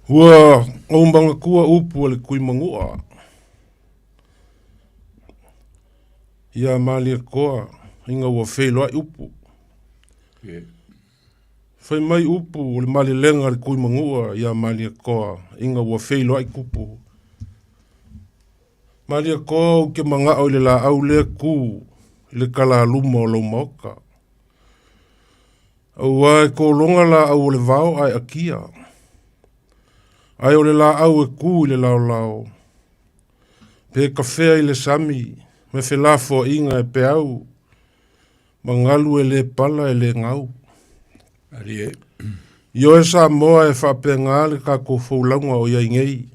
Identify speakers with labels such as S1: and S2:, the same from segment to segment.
S1: Ua ou manatua upu a le Tuimanua ia Malietoa ina ua feiloai upu. Fai mai upu o le malelega a le Tuimanua ia Malietoa ina ua feiloai tupu. Malietoa ou te manao i le laau lea tu i le talaluma o lou maota. Aua e tologa laau o le vao ae akia, ae o le laau e tu i le laolao, pe tafea i le sami ma felafoaiga e peau ma galu e le pala e le gau. Ioe Samoa e faapena le tatou folauga o i ai nei.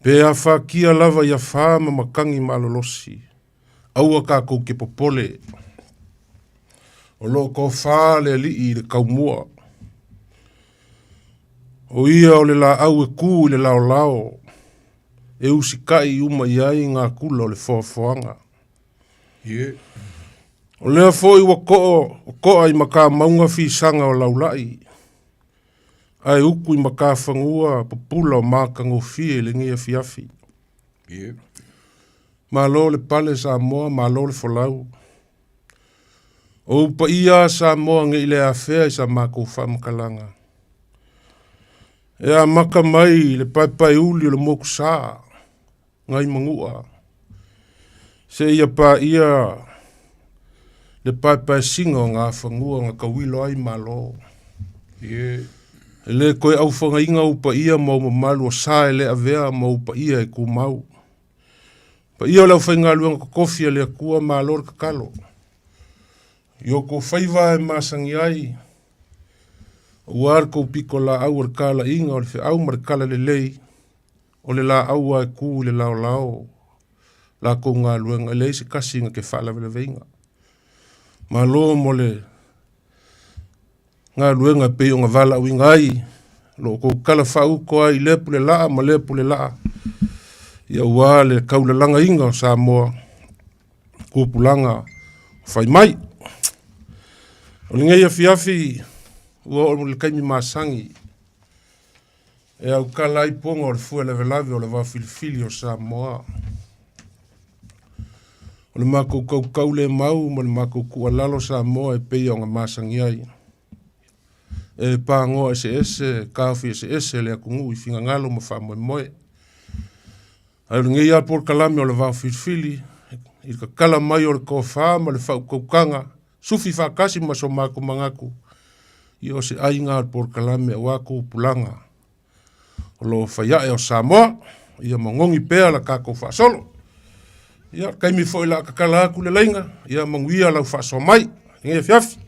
S1: Pe afatia lava i afa ma matagi malolosi, aua tatou te popole. O lo o tofa le Alii i le taumua. O ia o le laau e tu i le laolao, e usitai uma i ai ngā kula o le foafoaga. O lea foi ua to'a i matamauga fisaga o Laulai, ae utu i matafanua pupula o matagofie i lenei afiafi. Malo le pale Samoa, malo le folau. O ou paia a Samoa nei le afea i sa matou faamatalaga. E amata mai i le paepaeuli o le motusa, nai Manua, seia paia le paepaesiga o Gafanua na tauilo ai Malo. E le toe aufagaina ou paia ma ou mamalu o sa e le avea ma ou paia e tumau. Paia o le aufaigaluega totofi a le Atua, malo le tatalo. I outou faiva e masani ai, aua le tou pitolaau o le talaiga o le feau ma le talalelei, O le laau a e tu i le laolao latou galuega, e leai se tasi na te faalavelaveina. Malo mo le galuega e pei ona valaauina ai lo outou tala faauto ai i lea pule laa ma lea pule laa, ia aua le taulalagaina o Samoa tupulaga fai mai. O lenei afiafi ua oo i le taimi masani E aukala ai poga o le fue lavelave o le vaofilifili o Samoa. O le matou kaukau le mau ma le matou tuualalo Samoa e pei ona masani ai. E pagoa eseese, taofi eseese le atunuu i finagalo ma faamoemoe. Ae o lenei lava polokalame o le vaofilifili i le tatala mai o le tofa ma le faautautaga sufi faatasi ma so matou manatu, ia o se aiga o le polokalame aua tupulaga o lo o fai ae o Samoa, ia mogogi pea la tatou faasolo. Ia, taimi foi la tatala atu le laina, ia manuia lau faasoa mai lenei afiafi.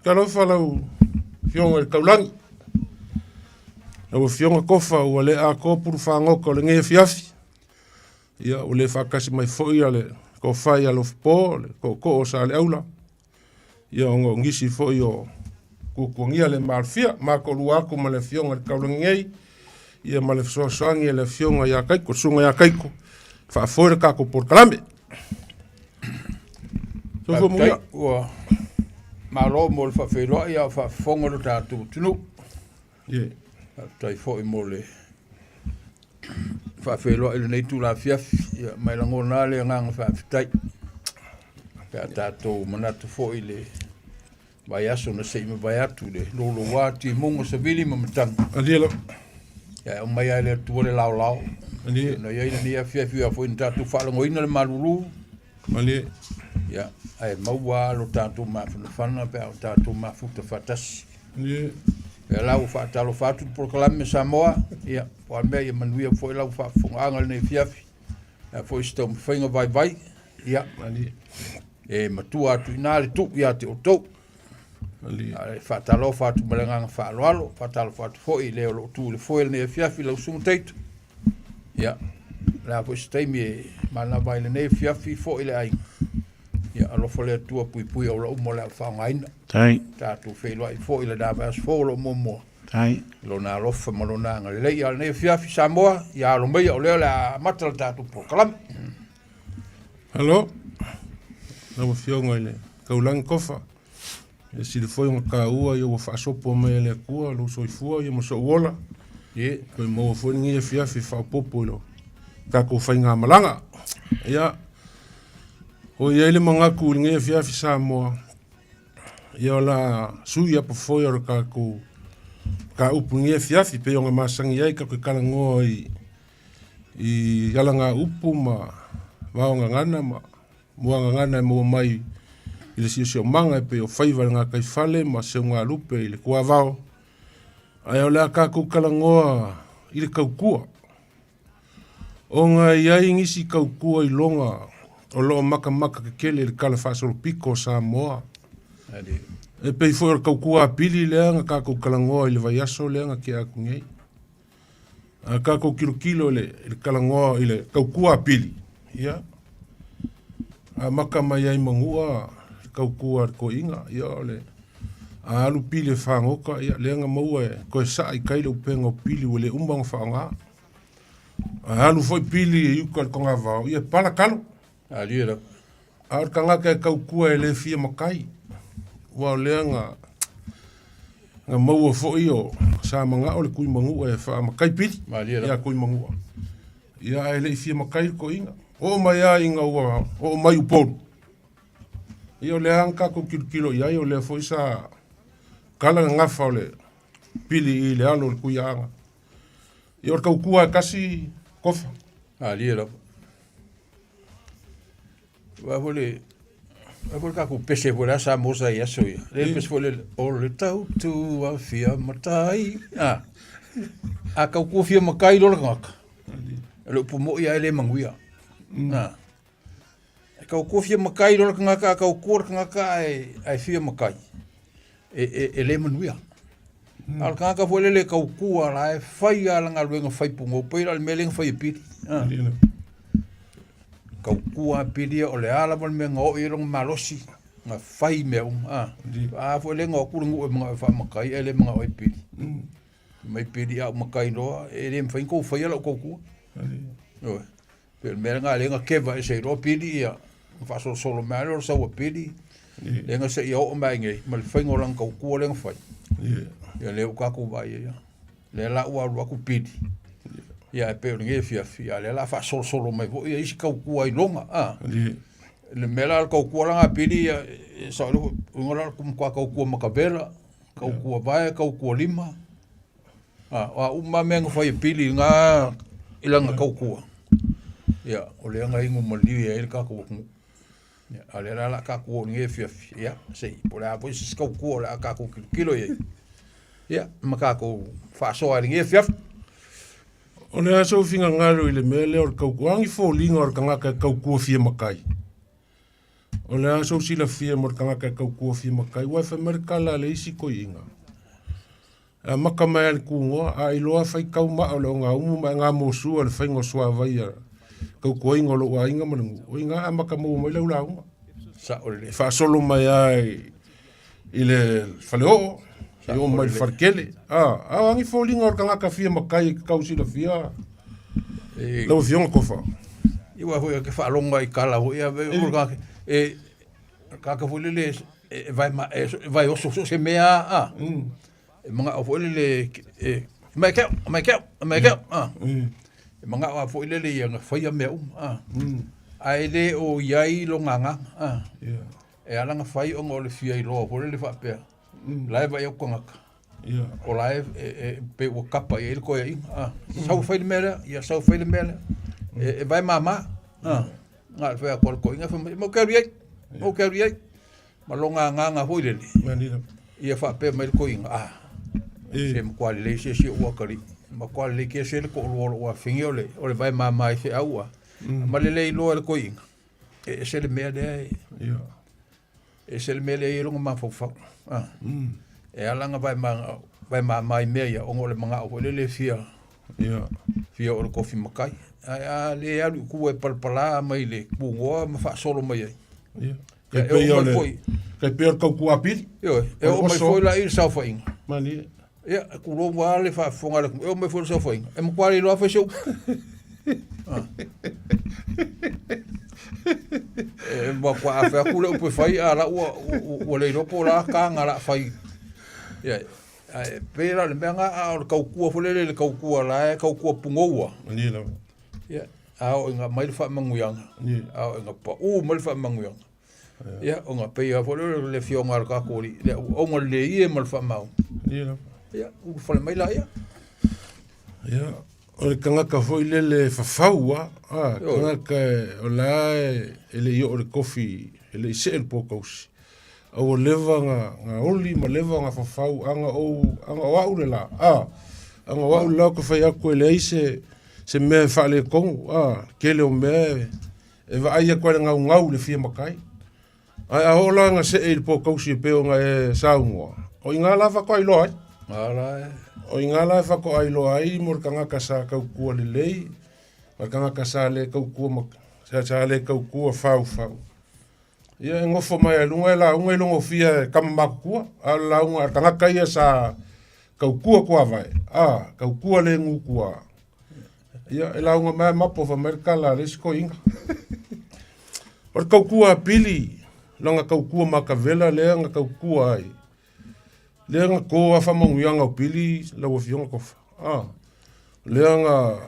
S1: Talofa lau Afioga i le Taulagi, lau Afioga Tofa ua le atoa pulufagota o lenei afiafi. Ia, ua le faatasi mai foi a le tofa ia Alofapo, le tootoo o Saleaula, ia ona o nisi foi o tuatuagia le maalofia. Ma toalua atu ma le Afioga i le Taulagi nei, ia ma le fesoasoani a le Afioga ia Kaiko, le Susuga ia Kaiko, faafoe le tatou polokalame. Soifua manuia.
S2: Ua malo mo le faafeiloai a o faafofoga lo tatou atunuu.
S1: Yeah.
S2: Faafetai foi mo le faafeiloai i lenei itula afiafi. Ia, ma e lagona lava le agaga faafetai pe a tatou manatu foi i le vaiaso na se i mavae atu i le louloua timuga savili ma matagi.
S1: Alia lau.
S2: Ia, e aumai lava e le Atua le laolao.
S1: Alia.
S2: Na i ai lenei afiafi ia foi na tatou faalagoina le malulu.
S1: Alia.
S2: Ia, ae maua lava lo tatou mafanafana pe a o tatou mafuta faatasi.
S1: Alia.
S2: Ia la ua faatalofa atu le polokalame Samoa, ia, po o le mea ia manuia foi lau faafofogaaga i lenei afiafi. O le a foi se taumafaiga vaivai, ia, e matua atu i ina le tuu ia te outou. Ae faatalofa atu ma le agaga faaaloalo, faatalofa atu foi i le o lo o tu i le foe i lenei afiafi, lau Susuga Taito. Ia, o le a foi se taimi e manava ai i lenei afiafi foi le aiga. Ia, alofa le Atua puipui aula uma o le a faaaogaina.
S3: Tai.
S2: Tatou feiloai foi i lena vaiaso fou o lo o muamua.
S3: Tai.
S2: I lona alofa ma lona agalelei. A o lenei afiafi Samoa, ia alo maia o lea o le a amata le tatou polokalame.
S1: Hello. Lau Afioga i le Taulagi Tofa. Ia sili foi ona taua ia ua faasopo mai e le Atua lou soifua ia ma sou ola.
S2: Ie.
S1: Toe maua foi lenei afiafi e faaopoopo i lo tatou faigamalaga. Ia, o i ai le manatu i lenei afiafi Samoa, ia o le a sui apa foi o le tatou mataupu i lenei afiafi pei ona masani ai tatou te talanoa i alagaupu ma vaogagana ma muagagana e maua mai i le siosiomaga e pei o faiva i le gataifale ma seugalupe i le tuavao. Ae o le a tatou talanoa i le tautua. Ona e i ai nisi tautua iloga o lo o matamata tetele i le Tala Faasolopito o Samoa. E pei foi o le tautua apili lea na tatou talanoa i le vaiaso lea na tea atu nei. A tatou tilotilo i le talanoa i le tautua apili, ia, amata mai ai Manua le tautua a le toeaina, ia o le a alu pili e fagota, ia lea na maua e toe saa i tai le upega o pili ua le uma ona faaaoga. A alu foi pili i uta i le togavao, ia e pala talo.
S2: Alia lava.
S1: A o le tagata e tautua e le fia matai, aua o lea na maua foi o sa manao le Tuimanua e faamatai pili ia Tuimanua. Ia ae le i fia matai le toeaina. Oo mai lava ina ua oo mai Upolu, ia o lea lava na tatou tilotilo i ai, o lea foi sa tala le gafa o le pili i le alo o le Tuiaana. Ia o le tautua e tasi Kofa.
S2: Alia lava. Aua foi le aua foi le tatou pese foi le a Samoa sa i aso ia. Le pese foi le o le tautua fia matai. A a tautua fia matai loa le tagata. O le upu moi lava e le manuia. A e tautua fia matai loa le tagata, a tautua le tagata ae fia matai, e le manuia. A o le tagata foi lele e tautua la e fai lava lana galuega fai pugou, pei la o le mea lea na fai e Pili. Tautua lava Pili ia, o le a lava le mea na oo i ai lona malosi, na fai mea uma. A foi lea na o atu le nuu e manao e faamatai ae le manao ai Pili. Fai mai Pili, a ou matai loa, e le mafai ona tou faia lau tautua. Ioe. Pei o le mea lena lea na keva ese ai loa Pili ia, na faasolosolo mai lava lea o le sau a Pili, lea na seia oo mai nei ma le faiga o lana tautua lea na fai. Ia lea ua tatou vaai ai. Lea la ua alu atu Pili, ia ae pei o lenei afiafi, ia lea o le a faasolosolo mai foi ia isi tautua iloga. Le mea la o le tautua la a Pili, ia e sao lava, uiga la o le matua tautua matavela, tautua vae, tautua lima. O a uma lava mea na fai e Pili i lena i lana tautua, ia, o lea na inu malie ai le tatou atunuu. Ia, a o lea la o le a tatou oo i lenei afiafi, ia, se i, po o le a foi se isi tautua o le a tatou tilotilo i ai, ia, ma tatou faasoa i lenei afiafi.
S1: O le a sou finagalo i le mea lea o le tautua? O a ni foliga o le tagata e tautua fia matai? O le a sou silafia mo le tagata e tautua fia matai? Ua e fai mai le tala a le isi toeaina, E amata mai lava i le tunoa, a iloa faitau maa o le ogaumu ma e gamosua i le faiga o suavai a tautuaina o lou aiga ma le nuu, o i ina e amata maua mai lau lauga.
S2: Sao lelei.
S1: E faasolo mai lava i le faleoo, e oo mai i le faletele. A o a ni foliga o le tagata fia matai e tau silafia lau Afioga Tofa?
S2: Ia aua foi e te faalogo lava i tala foi ia, e tagata foi lele e vae oso so o se mea a, e manao foi lele e mai ke au, mai ke au, mai ke au, a. E manao lava foi lele ia na faia mea uma, a. Ae le o i ai lona agaga, a. E ala ona fai ona o le fia iloa foi lele faapea, la e vaai atu tagata, o la e pei ua kapa i ai le toeaiga, a. Sau e fai le mea lea, ia sau e fai le mea lea. E vae mama, a. Na o le fai atu a le toeaina, fai mai, matou te alu i ai, matou te alu i ai. Ma lona agaga foi lele, ia faapea mai le toeaina, a, se matua lelei se isi ou atalii, matua lelei kea se le toalua o lou afafine o le, o le vae mama i feau a, ma le le iloa e le toeaina, e ese le mea lea e, e ese le mea lea e i ai lona mafaufau. A, e ala ona vae, vae mama i mea ia, ona o le manao foi lele e fia, fia oo i le tofi matai. Ae a le alu i tua e palapala mai le tunoa ma faasolo mai ai.
S1: Tai pei o le, tai pei o le tautua apili.
S2: Ioe, e oo mai foi la i le saofaiga.
S1: Malie.
S2: Ia, tulou lava le faafofoga a le atunuu, e oo mai foi i le saofaiga, e matua le iloa fai se upu. E matua a fai atu le upu e fai, a la ua, ua le iloa po o le a taga la fai. Ia, ae pei la o le mea na, a o le tautua foi lele i le tautua la e tautua punoua.
S1: Malie lava.
S2: Ia, a oo ina aumai le faamanuiaga, a oo ina pau mai le faamanuiaga, ia, ona pei lava foi lea o le afioga a le tatou Alii, le auauna lelei e ma le faamaoni.
S1: Malie lava.
S2: Ia, ulufale mai laia.
S1: Ia, o le tagata foi lele e fafau a, a, tagata o la e le i oo i le kofi, e le i see le pōtausi. A ua leva na oli ma leva na fafau, ana ou, ana o au le la, a, ana o au le la ou te fai atu e leai se, se mea e faaletonu, a, tele o mea e vaai atu ai i le gaugau i le fia matai. Ae a oo la ina see i le pōtausi e pei ona e saunoa, o i ina la faatoa iloa ai. O i ina la e faatoa iloa ai mo le tagata sa tautua lelei, ma le tagata sa le tautua ma, sa le tautua faufau. Ia e nofo mai a luga e lauga i logofia e tama matutua, a o le lauga a le tagata ia sa tautua tuavae, a, tautua le gutua. Ia, e lauga mai a mapo fai mai le tala a le isi toeaina. O le tautua a Pili, lana tautua matavela lea na tautua ai, lea na to lava faamanuiaga o Pili lau Afioga Tofa. A, lea na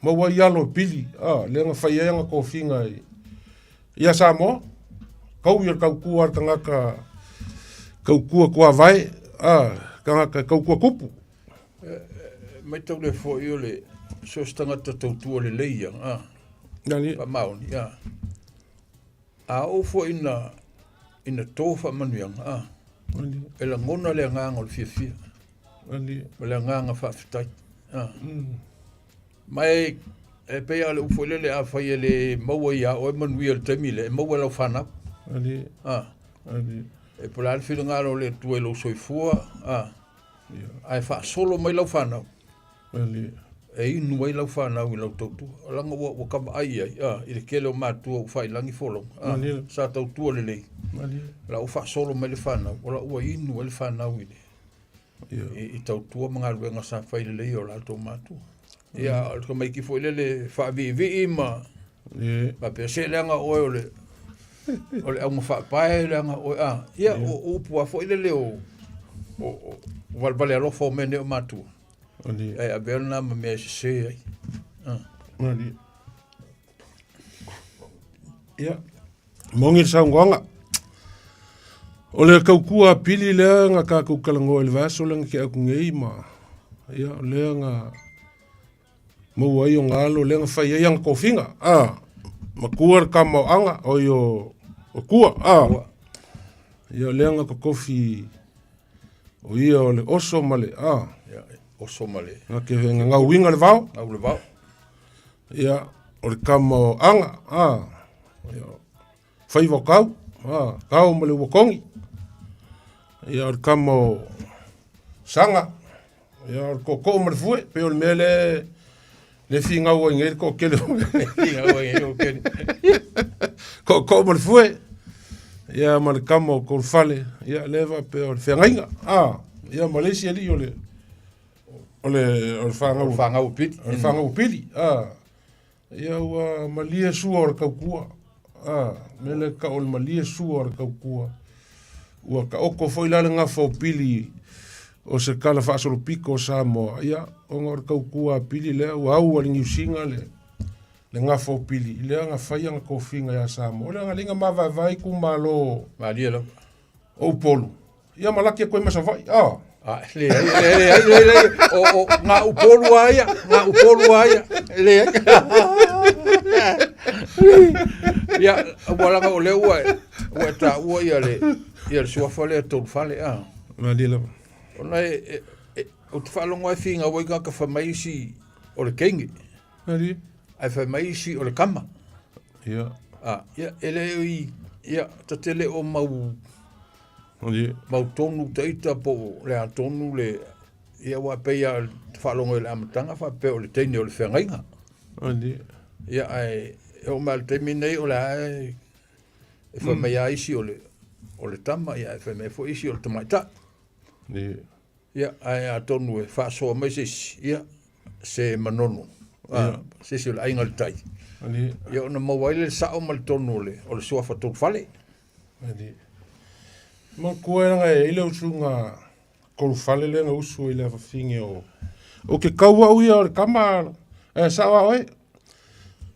S1: maua ai alo o Pili, a, lea na fai ai ana tofiga i, ia Samoa, taui o le tautua a le tagata tautua tuavae, a, tagata tautua tupu.
S2: Matau lea foi o le so o se tagata tautua lelei ia, a,
S1: Nani?
S2: faamaoni, a. A oo foi ina, ina to faamanuiaga, a,
S1: Nani?
S2: e lagona le agaga o le fiafia,
S1: Nani?
S2: ma le agaga faafetai, a. Ma e, e pei lava o le upu foi lele, afai e le maua ia oe manuia i le taimi lea, e maua e lau fanau,
S1: Nani?
S2: a.
S1: Nani?
S2: E po o le a le finagalo o le Atua i lou soifua, a. Ae faasolo mai lau fanau, e inu ai lau fanau i lau tautua. Leaga ua, ua kavaai i ai, a, i le tele o matua ua faailagi folauga, a, sa tautua lelei. La ua faasolo mai le fanau, o la ua inu ai le fanau i le, i, i tautua ma galuega sa fai lelei e o latou matua. Ia, o le tamaiti foi lele faaviivii ma faapea, se leaga oe o le, o le auga faapae leaga oe, a, ia, o upu lava foi lele o, o, o valevale alofa o mea nei o matua, ae avea lena ma mea e sese ai. A.
S1: Ia, moni le saunoaga. O le tautua a Pili lea na tatou talanoa i le vaiaso lea na tea atu nei ma, ia, o lea na maua ai ona alo, lea na fai ai ana tofiga, a, matua le tama o Aga, oi o, o Tua, a, ia, o lea na totofi, o ia o le oso ma le, a,
S2: Ia, oso ma le,
S1: na te gauina le vao.
S2: Gau le vao.
S1: Ia, o le tama o Aga, a, ia, faiva o Kau, a, Kau ma le Uakogi. Ia, o le tama o Saga, ia, o le tootoo ma le fue, pei o le mea lea le finau ai nei le toatele.
S2: Finau ai nei le toatele.
S1: Tootoo ma le fue, ia, ma le tama o Tolofale, ia, lea faapea o le feagaiga, a, ia, ma le isi alii o le, o le, o le fanau,
S2: fanau o Pili.
S1: O le fanau o Pili, a. Ia ua malie sua o le tautua, a, mea lea tau o le malie sua o le tautua. Ua taoto foi la le gafa o Pili o se tala faasolopito o Samoa, ia, ona o le tautua a Pili lea ua au a le Niu Sina le, le gafa o Pili, lea na fai ana tofiga ia Samoa. O le agaleiga mavaevae itumalo
S2: Malie lava.
S1: o Upolu, ia ma laki atu ai ma Savaii, a.
S2: A, leai, leai, leai, leai, leai. O, o, ngā Upolu a ia, ngā Upolu a ia, leai. Ia, ua laga o lea ua, ua e taua ia le, ia le suafa lea Tolufale, a.
S1: Malie lava.
S2: Ona e, e, e, ou te faalogo ai finau ai tagata fai mai isi o le teine.
S1: Malie.
S2: Ae fai mai isi o le kama.
S1: Ia.
S2: A, ia, e le i, ia, ta te le o mau,
S1: Malie.
S2: mau tonu taita po o le a tonu le, ia aua e pei lava te faalogo i le amataga faapea o le teine o le feagaiga.
S1: Malie.
S2: Ia, ae e oo mai lava i le taimi lenei o le a e, e fai mai lava isi o le, o le tama, ia ae fai mai foi isi o le tamaitai.
S1: Malie.
S2: Ia, ae atonu e faasoa mai se isi, ia, se manono. Se isi o le aiga o le tai. Ia ona maua ai le sao ma le tonu o le suafa Tolufale.
S1: Manatua e laga e i ai le usuga Tolufale lea na usu ai le afafine o o ke kau au ia o le tama ae sao a oe.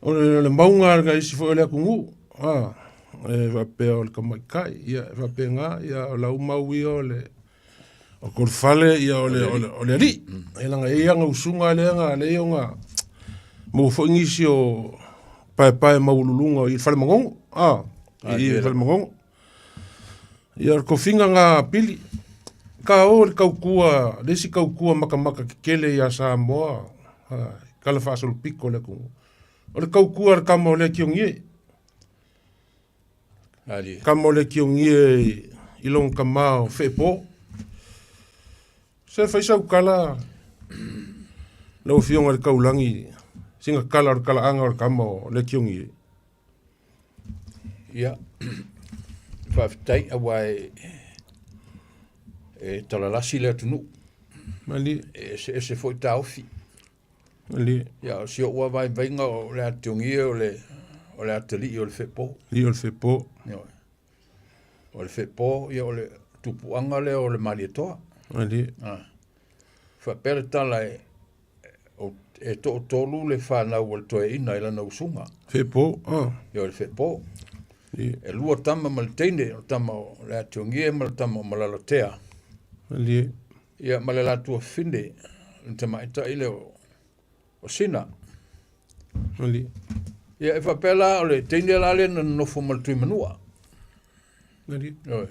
S1: O le mauga na isi foi o le atunuu. E faapea o le tamaitai ia e faapena ia o lau mau ia o le o Tolufale ia o le alii. E laga e i ai ana usuga lea na ala ai ona maua foi nisi o paepae maualuluga i le fale Manono. I le fale Manono. Ia o le tofiga na Pili, ka o le tautua, le isi tautua matamata tetele ia Samoa, tala faasolopito o le atunuu. O le tautua a le tama o Leationie. Tama o Leationie i lona tama o Feepo. Se fai sau tala lau Afioga i le Taulagi, sina tala o le talaaga o le tama o Leationie.
S2: Ia, faafetai aua e talalasi le atunuu.
S1: Malie.
S2: E eseese foi taofi.
S1: Malie.
S2: Ia, o si ou lava vaivaiga o le Atiogie o le atalii o le Feepo.
S1: Alii o le Feepo.
S2: Ioe. O le Feepo, ia o le tupuaga lea o le Malietoa.
S1: Malie.
S2: Faapea le tala e e toatolu le fanau a le toeaina i lana usuga.
S1: Feepo, ah.
S2: Ia o le Feepo. E lua tama ma le teine, o le tama o le Atiogie ma le tama o Malalatea.
S1: Malie.
S2: Ia ma le latua fine, le tamaitai lea o Sina.
S1: Malie.
S2: Ia e faapea la o le teine la lea na nonofo ma le Tuimanua.
S1: Malie.
S2: Ioe.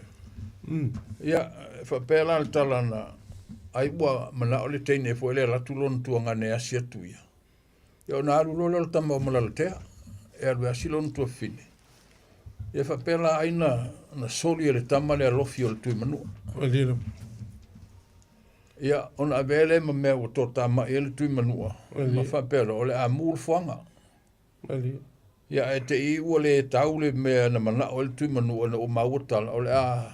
S2: Ia, e faapea la le tala na ai ua manao le teine foi lea alu atu lona tuagane e asi atu ia. Ia ona alu loa lea o le tama o Malalatea e alu e asi lona tuafafine. Ia faapea la ai na, na soli e le tama le alofi o le Tuimanua.
S1: Malie.
S2: Ia ona avea lea ma mea ua toatamai ai le Tuimanua ma faapea loa o le a mu le fuaga. Ia ae te i ua le tau le mea na manao ai le Tuimanua ina ua maua tala o le a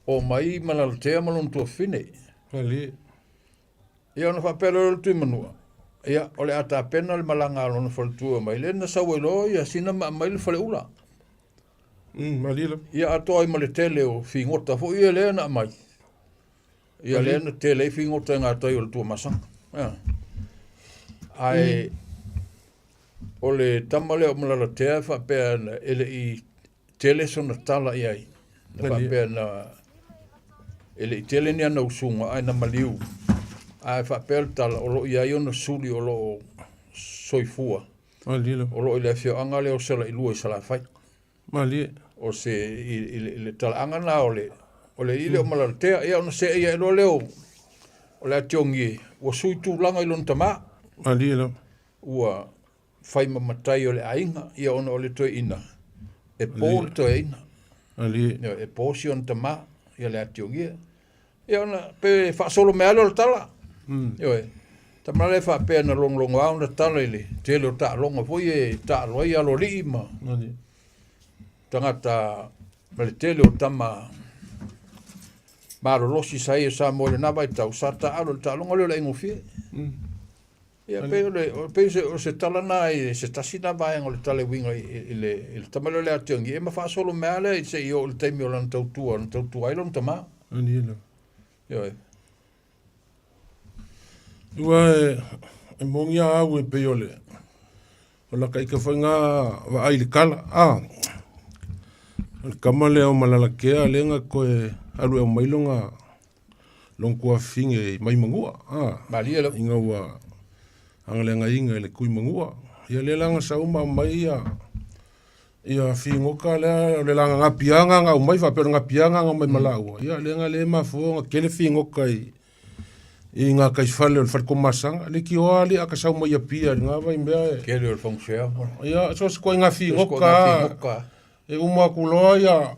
S2: omai Malalatea ma lona tuafafine. Ia ona faapea loa lea o le Tuimanua, ia o le a tapena le malaga a lona faletua mai lea na sau ai loa ia sina ma aumai le faleula. Ia atoa ai ma le tele o figota foi ia lea na aumai. Ia lea na tele ai figota i gatai o le Tuamasaga. Ae o le tama lea o Malalatea e faapea e le i tele sona tala i ai. Na faapea na e le i tele ni ana usuga ae na maliu. Ae faapea le tala o lo o i ai ona suli o lo o soifua. O lo o i le afioaga lea o Salailua i Salafai.
S1: Malie.
S2: O se i le talaaga na o le o le ile o Malalatea. Ia ona seei ae loa lea o le Atiogie ua sui tulaga i lona tama.
S1: Malie lava.
S2: Ua fai ma matai o le aiga, ia ona o le toeaina, e po le toeaina.
S1: Malie.
S2: E po si ona tama, ia le Atiogie. Ia ona pe faasolo mai lea o le tala. Ioe. Tama lea faapea na logologo lava ona tala i le tele o taaloga foi e taalo ai aloalii ma tagata ma le tele o tama malolosi sa i ai o Samoa i lena vaitau sa taaalo i le taaloga lea o le aigofie. Ia pei o le pei o se tala na i se tasi na vaega o le tala e uiga i le tama lea o le Atiogi e ma faasolo mai lava lea i se i oo i le taimi o lana tautua na tautua ai lona tama. Ioe.
S1: Ua e moni a au e pei o le o lata ita foi na vaai i le tala a o le tama lea o Malalatea lea na toe alu e aumai lona lona tuafafine mai Manua a
S2: Malie lava.
S1: Ina ua agaleagaina i le tui Manua ia lea la na sau ma aumai ia ia figota lea o le laga gapiaga na aumai faapea o le gapiaga na aumai ma laua ia lea na le mafua ona tele figota i gataifale o le Faletomasaga leitioa alii a ta sau mai Apia i lena vaimea e
S2: Tele o le fagusea.
S1: Ia so o se ituaiga figota e uma atu loa ia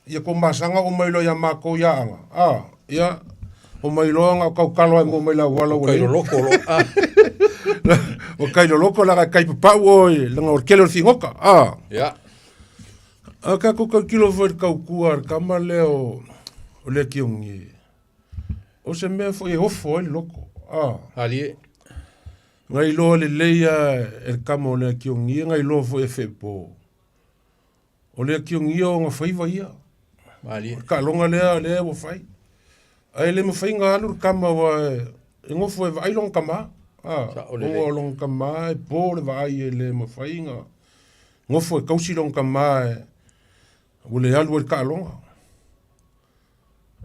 S1: ia Tomasaga oo mai loa ia matou i Aana a ia omai loa na o tautalo ai mo mai le auala ua
S2: Kai loloko loa.
S1: Ua kai loloko leaga e kai papau oe leaga o le tele o le figota a
S2: Ia.
S1: A tatou tautilo foi i le tautua a le tama lea o Leationie, o se mea foi e ofo ai le loto a.
S2: Alie.
S1: Gailoa lelei a e le kama o le akiogia, gailoa foi e feepo. O le akiogia o gafaiva ia.
S2: Malie.
S1: O le kaaloga lea lea ua fai. Ae le mafai ona alu le kama aua e gofo e vaai lona tama.
S2: Sao lelei.
S1: Ona o lona tama e po le vaai e le mafai ona gofo e tausi lona tama e ua le alu ai i le taaloga.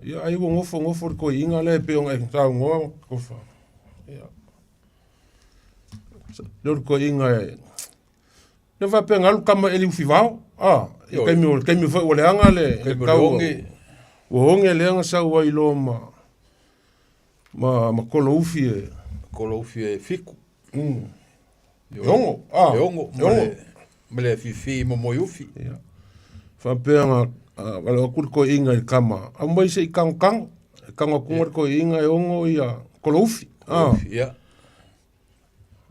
S1: Ia ai ua gofo gofo le toeaina lea e pei ona e saunoa Tofa. Ia. Lea o le toeaina e le faapea na alu tama e eli ufivao, i
S2: Ioe.
S1: taimi o le taimi foi ua leaga le
S2: Taimi o le
S1: tau
S2: oge.
S1: Ua oge lea na sau ai loa ma ma kolo ufi e
S2: Kolo ufi e 7.
S1: E 6,
S2: E 6,
S1: E 6.
S2: Ma le afifi mo moi ufi.
S1: Ia. Faapea na wale aku le toeaina i le kama, aumai se i kagokago. E kago atu le toeaina e 6 ia kolo ufi.
S2: Ufi, ia.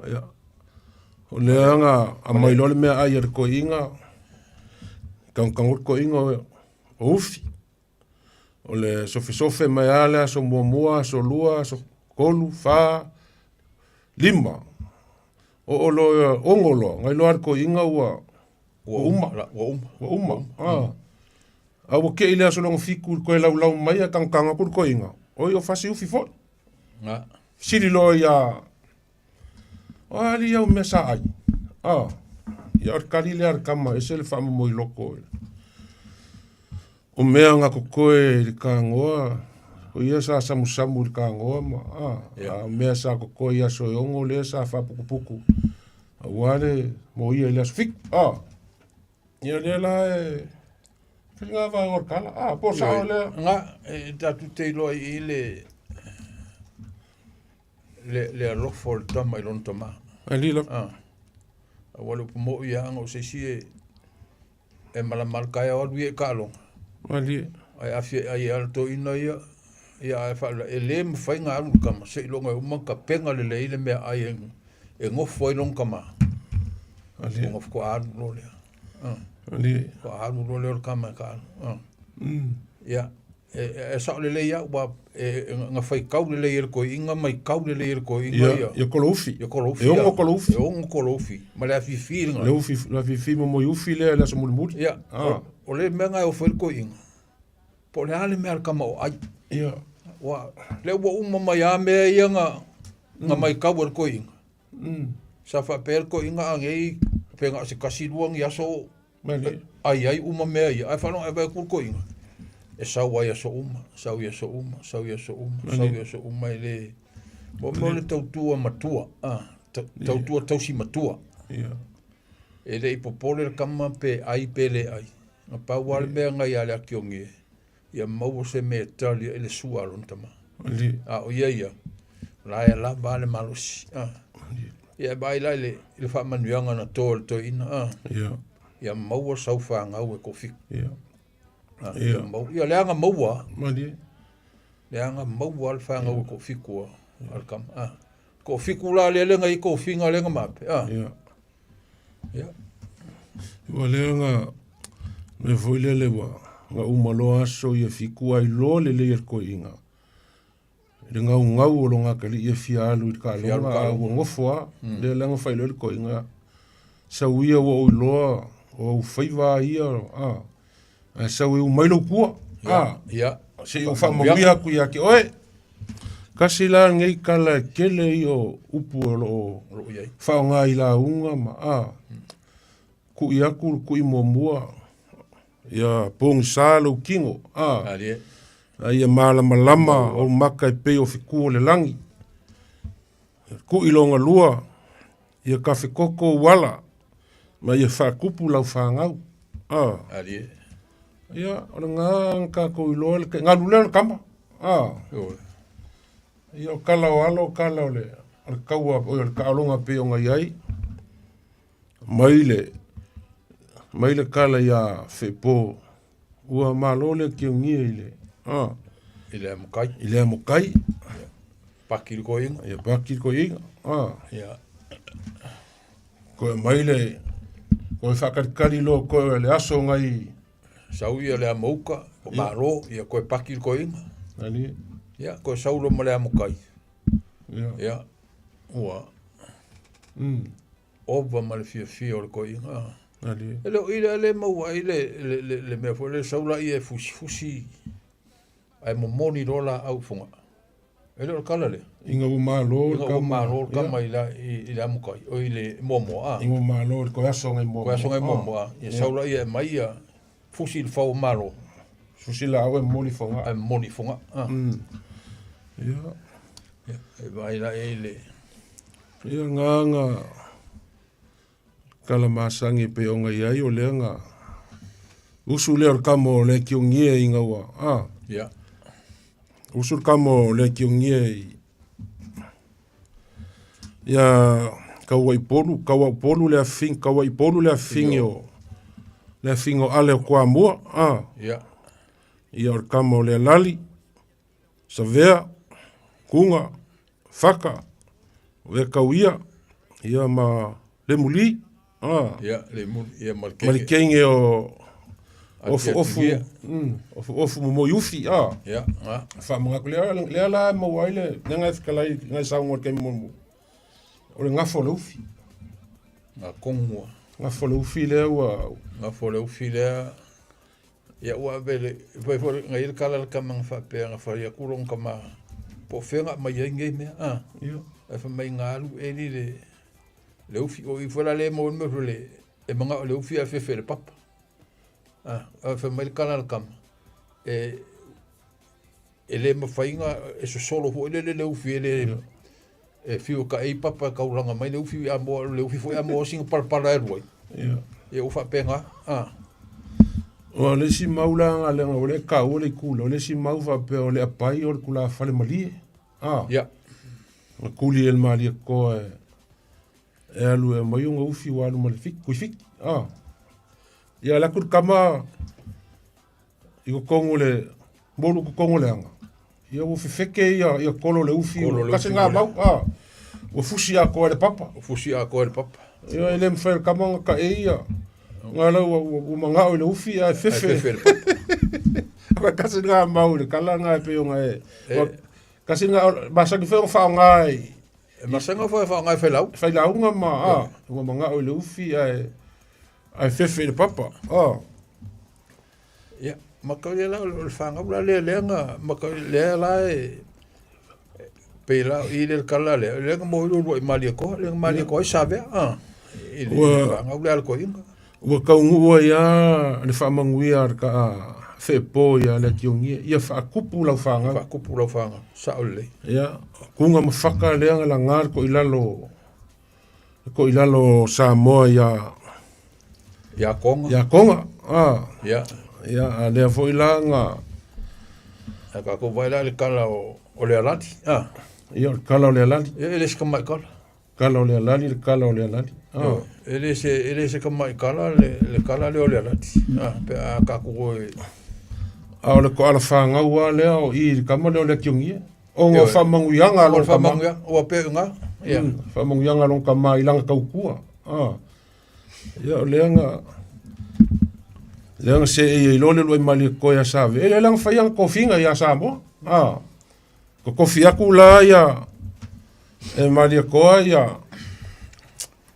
S1: Ia. O lea na aumai loa le meaai a le toeaina, kagokago le toeaina o ufi. O le sofesofe mai lava le aso muamua, aso lua, aso tolu, fa, lima. Oo loa, 6 loa, nai loa le toeaina ua
S2: Ua
S1: uma.
S2: Ua uma.
S1: Ua uma. A ua kei le aso lona 7 i le toe laulau mai a kagokago atu le toeaina. Oi o fasi ufi foi.
S2: Nga.
S1: Sili loa ia, o ali au mea sa ai. Ia o le kali lea a le kama, ese le faamomoi loko. O mea nga kokoe i le kagoa, o ia sa samusamu i le kagoa ma,
S2: Ia.
S1: A mea sa kokoe i aso e 6 lea sa faapukupuku. Aua le moia i le aso 7. Ia lea la e faiga vaega o le kala. Po sao lea.
S2: Nga, e tatu te iloa i le le alofa o le tama i lona tama.
S1: Ali la.
S2: Aua le upu mo ia anga o se isi e malama le kaea o alu ia i kaaloga.
S1: Ali.
S2: Ai afia ai ala toina ia, ia ai whaala, e le mawhai ngā alu kama, se i longa e uma ka penga le le ile mea ai e ngofo ai longa kama.
S1: Ali.
S2: Ngofo ko alu lo lea.
S1: Ali.
S2: Ko alu lo lea o le kama e ka alu. Ia, e sao le le ia, ua, e nga whai kau le le ia le koi inga, mai kau le le ia le koi inga
S1: Ia,
S2: ia.
S1: ia kolo ufi.
S2: Ia kolo ufi.
S1: E 6 kolo ufi.
S2: E 6 kolo ufi. Ma le afifi le
S1: Le ufi, le afifi mo moi ufi lea le aso mulimuli.
S2: Ia, o le mea ngai o whai le koi inga. Po le ale mea le kama o ai.
S1: Ia.
S2: Ua, le ua uma mai a mea ia nga mai kau le koi inga. Sa whapea le koi inga angei, pe nga se kasi luangi aso
S1: Mali.
S2: ai ai uma mea ia. Ai whanau ai vai kul koi inga. E sau ai aso uma, sau i aso uma, sau i aso uma, sau i aso uma e le. Mo mo le tautua matua, tautua tausi matua.
S1: Ia.
S2: E le i popole le kama pe ai pe le ai. Nga pau ale mea ngai ale akiongi e. Ia maua se mea tali e le sua alon tama.
S1: Ali.
S2: O ia ia. La e la ba le malosi. Ia bai lai le le faamanuiaga na to le toeaina.
S1: Ia.
S2: Ia maua sau fagau e kofiku.
S1: Ia.
S2: Ia mau ia le aga maua.
S1: Mali.
S2: Le aga maua le fagau e kofiku a le kama. Kofiku la le le ngai kofinga le mape.
S1: Ia.
S2: Ia.
S1: Ua le nga me foi le le ua nga uma loa aso ia fiku ai loa le le ia koinga. Le ngau ngau o longa kali ia fia alu i le
S2: Fia alu
S1: kaaloga,
S2: kaaloga.
S1: a ua ngofo a. Le le nga fai loa le koinga. Sau ia ua oi loa, o au faiva ia, Ai sau e umai lou kua.
S2: Ia.
S1: Se i o faamanuia aku ia ke oe. Kasi la ngei kala e kele i o upu o loo
S2: O loo iai.
S1: whaonga i la unga ma, Kui aku, kui muamua. Ia pongisa lou kingo.
S2: Ali e.
S1: Ai ia malamalama o maka e pei o fiku o le langi. Kui longa lua, ia kafe koko uala, ma ia whakupu lau whangau.
S2: Ali e.
S1: Ia, o le ngā ka kou iloa le ngalu lea o le kama.
S2: Ioe.
S1: Ia, o kala o alo, o kala o le, o le kaua, o le kaolonga pe o ngai ai. Mai le, mai le kala ia whepo. Ua malo le ki o ngia i le.
S2: I le amokai.
S1: I le amokai.
S2: Ia. Paki le koinga.
S1: Ia, paki le koinga.
S2: Ia.
S1: Koe mai le, koe whakalikali loa koe le aso ngai.
S2: Sau ia le amouka, o
S1: Ia.
S2: malo, ia koe paki le koinga.
S1: Ali.
S2: Ia, koe saulo ma le amokai.
S1: Ia.
S2: Ia. Ua. Ova ma le fiafia o le toeaina. E le o i lea le maua ai le, le, le, le mea foi lea sau laia e fusifusi ae momoli loa laau i Fogaa. E le o le kala lea.
S1: Ina ua malo
S2: le kama. Ina ua malo le kama i la i le amokai, o i le muamua
S1: a. Ina ua malo le toe aso ngai muamua.
S2: Toe aso ngai muamua. Ia sau laia e aumai ia fusi i le fau o malo.
S1: Fusi laau e momoli i Fogaa.
S2: Ae momoli i Fogaa. Ia. Ia, e vaai la i le
S1: Ia nga kala masani e pei ona i ai o lea na usu lea o le kama o le kiogie ina ua a.
S2: Ia.
S1: Usu le kama o le kiogie i ia Kauaipolu, Kauaupolu le afing, Kauaipolu le afing o le afing o ale o Kuamua, a.
S2: Ia.
S1: Ia o le kama o le Alali, Savea, Kuga, Faka, Vekauia, ia ma Lemuli,
S2: a. Ia, Lemuli, ia ma le
S1: kenge. Ma le kenge o ofu ofu, ofu ofu mo moi ufi, a.
S2: Ia, a.
S1: Whaamanga lea, lea la maua ai le, lea ngai whakalai, ngai saunga o le kemi mo, o le ngafo le ufi.
S2: Nga kongua.
S1: Ngafo le ufi lea ua.
S2: Ngafo le ufi lea. Ia ua ave le, fai foi ngai le kala le kama nga faapea nga fai atu lona kama po o fea nga aumai ai nei mea a.
S1: Ia.
S2: Ae fai mai nga alu eli le le ufi o i foi la le maua le mea foi le e manao le ufi ae fefe le papa. A, ae fai mai le kala le kama e e le mafai na e sosolo foi lele le ufi e le e fiu e kaʻei papa e kaulaga mai le ufi a moa le ufi foi a moa sina palapala e alu ai.
S1: Ia.
S2: Ia ua faapena a.
S1: O le isi mau la nga leaga ua le kaua le itu lea, o le isi mau faapea o le apai o le tulafale malie. A.
S2: Ia.
S1: Na kuli e le malie koa e e alu e aumai ona ufi ua alu ma le fiki, kui fiki. A. Ia alu atu le kama i totonu o le molu i totonu o le aga, ia ua fefeke ia, ia kolo le ufi,
S2: Kolo le
S1: kasi
S2: ufi
S1: ngā
S2: mo le-
S1: mau, a, ua fusi atoa e le papa.
S2: Ua fusi atoa e le papa.
S1: Ia e le mafai e le kama ona kaʻe ia, ngā lau ua, ua, ua manao i le ufi ae
S2: Ae
S1: fefe.
S2: fefe e le papa.
S1: Ua kasi ngā mau i le kala ngā e pei ona e,
S2: E-
S1: ua, kasi ngā, masani foi ona faaaoga i,
S2: E masani foi e faaaoga i failau.
S1: Failauga ma, a, ua manao i le ufi ae, ae fefe i le papa, a.
S2: Ia, ma kau ia la o le fanau la lea lea na ma kau lea la e pei la i le kala lea lea na mo i lua i malie koa lea na malie koa i savea a i le fanau lea le koinga.
S1: Ua taunuu ai lava le faamanuia a le kaa feepo ia Leationgia, ia faakupu lau fanau.
S2: Faakupu lau fanau, sao lelei.
S1: Ia, kuga ma faka lea na laga le toilalo, le toilalo o Samoa ia
S2: Ia Konga.
S1: Ia Konga, a.
S2: Ia.
S1: Ia, a lea foi la na
S2: A tatou vaai la i le kala o, o le alali, a.
S1: Ia, o le kala o le alali.
S2: Ia, e le se tamai kala.
S1: Kala o le alali, le kala o le alali.
S2: Ah. E le se, e le se tamai kala le, le kala lea o le alali. Ah, pe a tatou e...
S1: A o le koala whāngau a lea o i le kama lea o le akiongia. O ngā whamanguianga a
S2: O le
S1: lona kama.
S2: whamanguianga, ua pea i ngā. Ia.
S1: Whamanguianga a lona kama i langa taukua. Ah. Ia o lea nga lea nga se e i loa le lua i malie koe a Save. E lea nga whai anga kofinga i a Samoa. Ah. Kokofi aku la ia e malie koa ia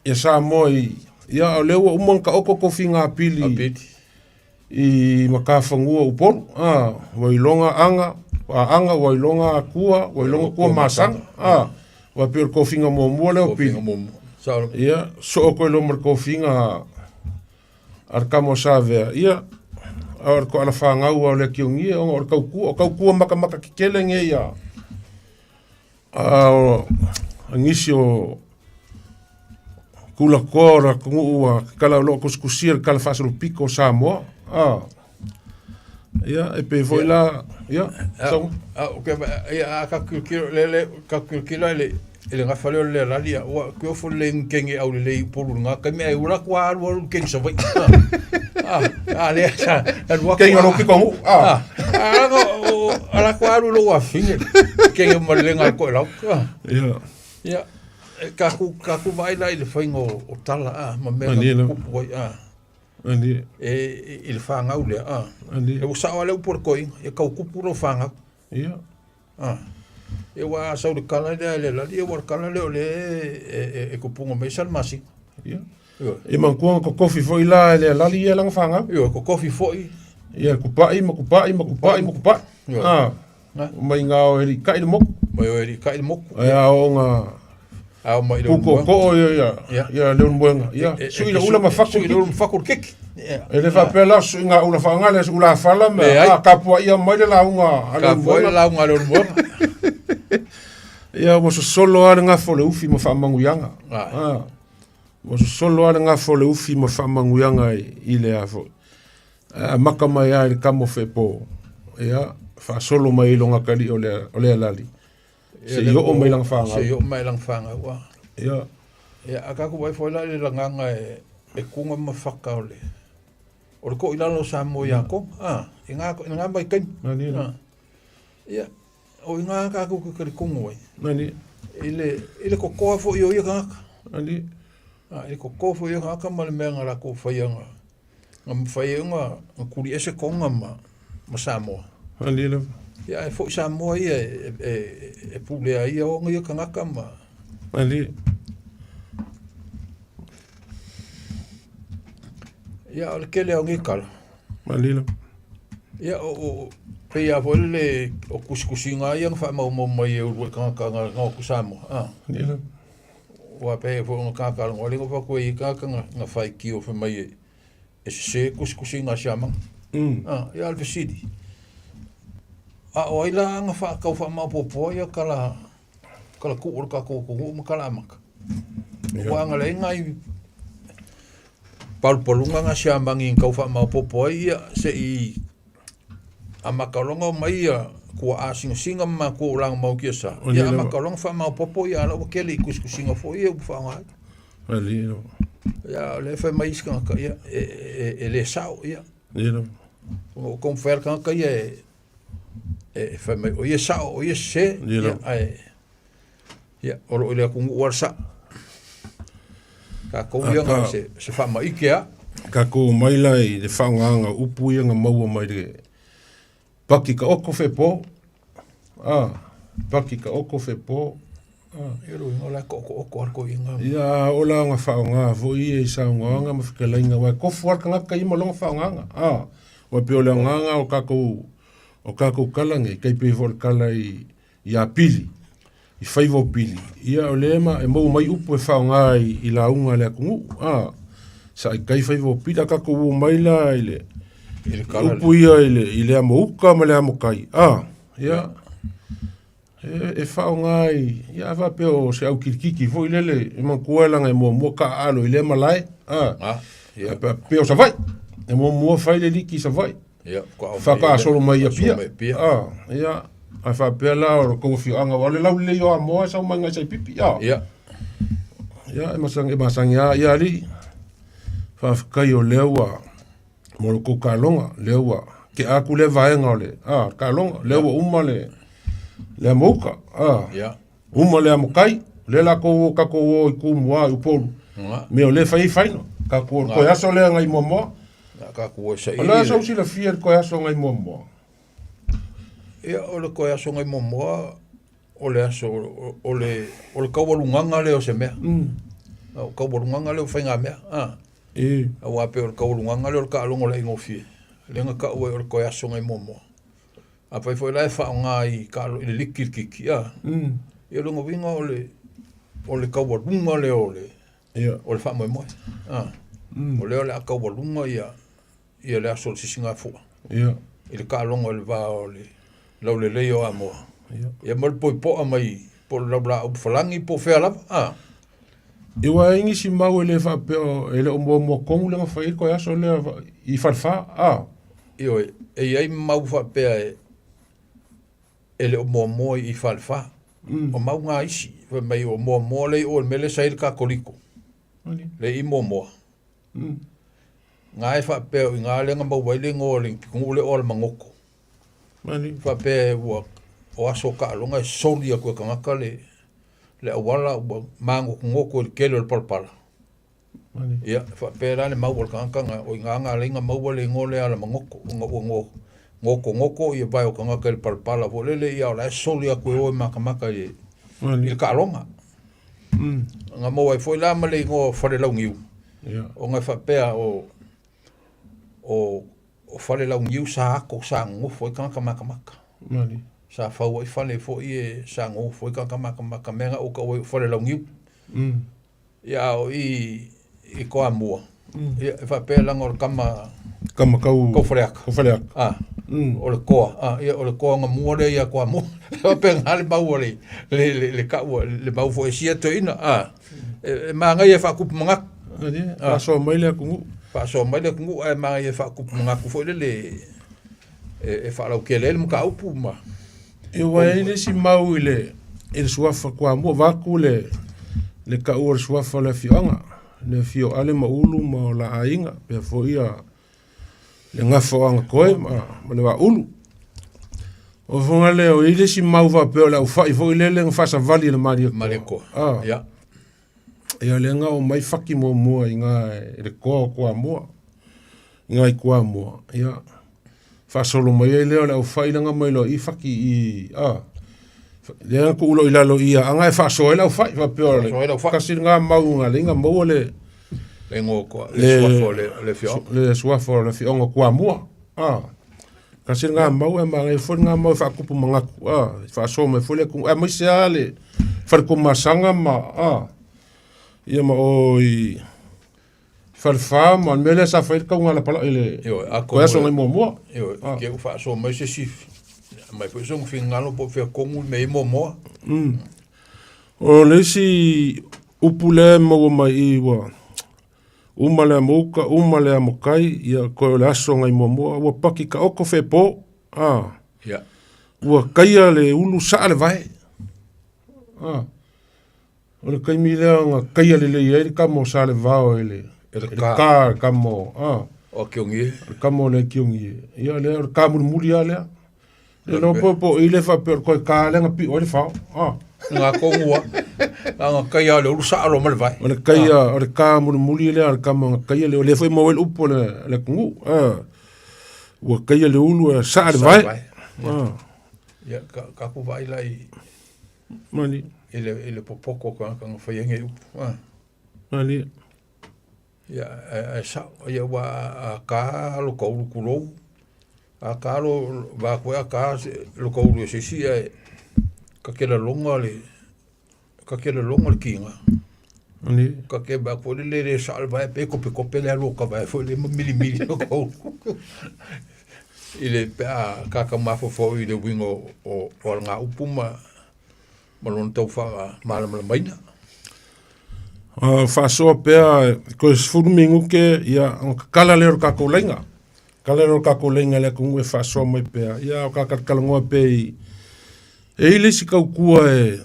S1: ia Samoa i ia o lea ua uma ona taoto tofiga apili
S2: Apili.
S1: i Matafanua Upolu a ua iloga aga aga ua iloga atua ua iloga tua masaga a ua pei o le tofiga muamua lea o
S2: Tofiga
S1: Pili
S2: muamua. Sao.
S1: ia soo koe loa ma le tofiga a le tama o Savea, ia, a o le toala fanau a o le Akiogie, ona o le taukua, o taukua makamaka kekele nei a, a o a nisi o tulakoa o le atunuu a kala o loo kusikusia le kala faasolopito o Samoa, a, ia, e pei foi la, ia, sau.
S2: A, o ke, ia, a ka kilokilo, le, le, ka kilokilo le, i le gafa lea o le Lealali, ia, ua ke ofo lelei ni kenge au lelei i Upolu i lena taimi, ae ua latou alu alu i kenge Savaii. A, a lea sa alu atu.
S1: Kenge o lou pitonuu, a.
S2: A, a, a latou alu i lou afafine, kenge ma le lega a le toelau. A.
S1: Ia.
S2: Ia, e tatou, tatou vaai la i le faiga o, o tala, a, ma mea na tutupu ai, a.
S1: Ani.
S2: E, i le fanau lea, a.
S1: Ani.
S2: E ua sao lava le upu a le toeaina, ia tau tupu lou fanau.
S1: Ia.
S2: A. Ia ua a sau le kala lea e le lali, ia ua le kala lea o le e kupunga mai sa le masina.
S1: Ia. Ia manatua kokofi foi la e le alali ia laga fagau.
S2: Ioe, kokofi foi.
S1: Ia kupa'i ma kupa'i ma kupa'i ma kupa'i. Ah. Mai ngā o e kai le moku.
S2: Mai o e kai le moku.
S1: Ai a o ngā
S2: a o mai le
S1: Puko ko ia ia ia le moenga. Ia sui le ula ma faku.
S2: Sui le ula ma faku kiki.
S1: E le faapea la sui ngā ula whaangale ula fala me a kapua ia mai le lauga
S2: a le Kapua le lauga a le moenga.
S1: Ia ua sosolo a le gafo le ufi ma faamanuiaga. Ah. Ua sosolo a le gafo le ufi ma faamanuiaga i le a foi. A maka mai a i le kamo fepo. Ia faasolo mai i loga kali o le o le alali. Se i oo mai langa whangau.
S2: Se i oo mai langa whangau. Ah.
S1: Ia.
S2: Ia, a kaku vai foi la le laganga e kunga ma whaka o le o le ko i lalo sa mo ia ko. Ah, i ngā mai kaimi.
S1: Nani. Ah.
S2: Ia, o i ngā kaku ke kari kongo ai.
S1: Nani.
S2: I le kokoa fo i o ia kangaka.
S1: Nani.
S2: Ah, i le kokoa fo i ia kangaka ma le mea ngā rako whai anga. Ngā mwhai e ngā kuri ese konga ma Samoa.
S1: Nani lava.
S2: Ia, e fo i Samoa ia e pulea ia o ia kangaka ma.
S1: Nani.
S2: Ia, o le kele o ngi kala.
S1: Nani lava.
S2: Ia, o pei a foi le o kusikusi ngā ia ngā whaamaumau mai e uru e kangaka ngā ngā ku Samoa. Ah.
S1: Nani lava.
S2: Ua pei foi ngā kaka ngā lingo fa koe i kaka ngā whai ki o mai e se kusikusi ngā siamanga. Ah, ia le fesili. A o ai la ngā wha kau wha maopopoa ia kala kala ku o ka ko ko ma kala amaka. Ua anga le ngai palupalunga ngā siamangi kau wha maopopoa ia se i amakalonga mai ia kua asingasinga ma kua ulanga mau kia sa. Ia amakalonga wha maopopo ia ala ua kele i kusikusinga fo ia ua whaonga ai.
S1: Ali lava.
S2: Ia le whai mai isi kangaka ia e le sao ia.
S1: Ia lava.
S2: O kong whael kangaka ia e whai mai o ia sao o ia se.
S1: Ia
S2: ai ia olo ile aku ngu sa. Ka kou ia ngā se wha mai a.
S1: Ka kou mai la i le whaongaanga upu ia ngā maua mai le paki ka oko whepo. Ah, paki ka oko whepo.
S2: Ah. Ia ro inga la ko oko oko ar ko inga.
S1: Ia o la ngā whaonga fo i e sa ngā ma whakalainga wai kofu ar kangaka i malonga whaongaanga. Ah, wa pe o le nganga o kako kalange kai pe fo kala i a pili. I whaivo pili. Ia o le ema e mau mai upu e whaonga i la unga le akungu. Ah, sa i kai whaivo pili a kako u mai la i le upu ia i le amo uka ma le amo kai. Ah, ia. E whaonga i ia wha pe o se au kirikiki fo i lele e mankua langa e mua mua ka alo i le malae. Ah,
S2: ia.
S1: Pe o sa vai. E mua mua whai le liki sa vai.
S2: Ia,
S1: whaka solo mai ia pia. Ah, ia. Ai whapea la o kou whioanga o le lau le o a moa sau mai ngai sai pipi. Ia.
S2: Ia.
S1: Ia, e masangi a ia ali. Whawhikai o lea ua mo le kou kalonga, lea ua ke aku le vaenga o le, ah, kalonga, lea ua uma le mouka, ah.
S2: Ia.
S1: Uma le amokai, le la kou o kako o i kumua i upolu. Me o le whai whaina, ka ko koe aso lea ngai mua mua.
S2: Ka ko e sa
S1: i. O le aso usila fia koe aso ngai mua mua.
S2: Ia o le koe aso ngai mua mua, o le aso, o le kaualunganga lea o se mea. O kaualunganga lea o whainga mea. Ah.
S1: E.
S2: A wā pe o le kaualunganga lea o le kaalongo le ingofie. Le nga ka ue o le koe aso ngai mua mua. A pai foi la e whaonga i kaalo i le liki kiki. Ah. Ia lunga winga o le kaualunga lea o le o le whaamoemoe. Ah. O lea o le a kaualunga ia le aso o le sisinga fua.
S1: Ia.
S2: I le kaalongo le vā o le lau le lei o amoa. Ia mo le poipoa mai po le lau la au whalangi po whea lava. Ah.
S1: E wa ingi si mau e le whapea e le o mua mua kongu le ngawhai koe aso le i whalwha. Ah.
S2: Io e iai mau whapea e le o mua mua i whalwha. O mau ngā isi. Whai mai o mua mua lei o le mele sa i le kakoliko. Le i mua mua. Ngā e whapea i ngā lenga mau wai le ngō le pikungu le o le mangoko. Whapea ua o aso ka alonga e soli a koe kangaka le awala ua mango ngoko i le kele o le palapala. Ia, whapea la le mau o le kangaka ngā o i ngā ngā lenga mau le ngō le ala mangoko. O ngā ua ngō. Gotogoto ia vae o tagata i le palapala foi lele, ia o la e soli atu e o e matamata i le taaloga. Na maua ai foi la ma le igoa o Falelauniu, ona e faapea o Falelauniu sa ato sa nonofo ai tagata matamata. Sa fau ai fale foi e sa nonofo ai tagata matamata, mea na ou taua ai o Falelauniu. Ia a o i i Toamua, ia e faapea leaga o le tama
S1: Tama tau
S2: tau Faleata.
S1: Tau Faleata.
S2: A, o le toa, a, ia o le toa na mua lea ia Toamua. E faapena le mau a le le le le tau le mau foi e sia toeaina, a. E manaia e faatupu manatu.
S1: Faasoa mai le atunuu.
S2: Faasoa mai le atunuu ae manaia e faatupu manatu foi lele e faalautele ai le mataupu ma
S1: Ia ua i ai le isi mau i le i le suafa Toamua vaeatu le le taua o le suafa o le afioaga, le afio o Ale ma Ulu ma o la aiga pea foi ia le gafa o Agatoe ma le Vaaulu. O fofoga lea o i ai le isi mau faapea o le aufai foi lele na faasavali e le Malietoa.
S2: Ah. Ia.
S1: Ia lea na omai faki muamua i na i le toa o Toamua. I na i Toamua, ia faasolo mai ai lea o le aufai lea na omai loa i faki i a lea na tuu loa i lalo i aga e faasoa ai le aufai faapea o le tasi lena mau na lea na maua le
S2: le igoa le suafa o le afioaga
S1: le suafa o le afioaga o Toamua a tasi lena mau e manaia foi lena mau e faatupu manatu a faasoa mai foi le atunuu aemaise lava le faletumasaga ma a ia ma o i Falefa ma le mea lea sa fai le tauga lapalai i le
S2: Ioe,
S1: toe aso nai muamua.
S2: Ioe, ah. Ke u faasoa mai se isi mai foi sona finagalo po o fea tonu le mea i muamua.
S1: O le isi upu lea e maua mai i ua uma le amouka, uma le amokai, ia koe o le aso nai muamua, ua paki taoto feepo, ah.
S2: Yeah.
S1: Ua kaia le ulu saa le vae. Ah. O le taimi lea na kaia lelei ai le tama o Salevao e le ka, le tama o, a.
S2: O Akiogie.
S1: Le tama o le Akiogie. Ia lea, o le ka mulimuli lava lea. Le iloa po po o i le faapea o le toe ka lea na pio ai le fao. A.
S2: Nga tonu a. Na kaia le ulu saa loa ma le vae.
S1: O le kaia, o le ka mulimuli lea a le tama na kaia le, o lea foi e maua ai le upu a le atunuu. A. Ua kaia le ulu e saa le vae.
S2: A. Ia, ka ku vaai la i
S1: Mani.
S2: I le, i le popoto o tagata na fai ai nei upu. Ah.
S1: Mani.
S2: Ia, ae sao, ia ua a ka lo ka ulu kulou, a ka lo, va koe a ka lo ka ulu e se isi, ae ka ke lalonga le, ka ke lalonga le kiga.
S1: Mani.
S2: Ka ke va koe le le le sa le vae pe kope kope le alu o ka vae foi le ma mili mili lo ka ulu. I le pe a kaka mafaufau i le uiga o alagaupu ma lona tau faamalamalamaina.
S1: Faasoa pea toe 10 minute ia ona tatala lea o le tatou laina. Tatala lea o le tatou laina i le atunuu e faasoa mai pea. Ia o tatalanoa pea i e i ai le isi tautua e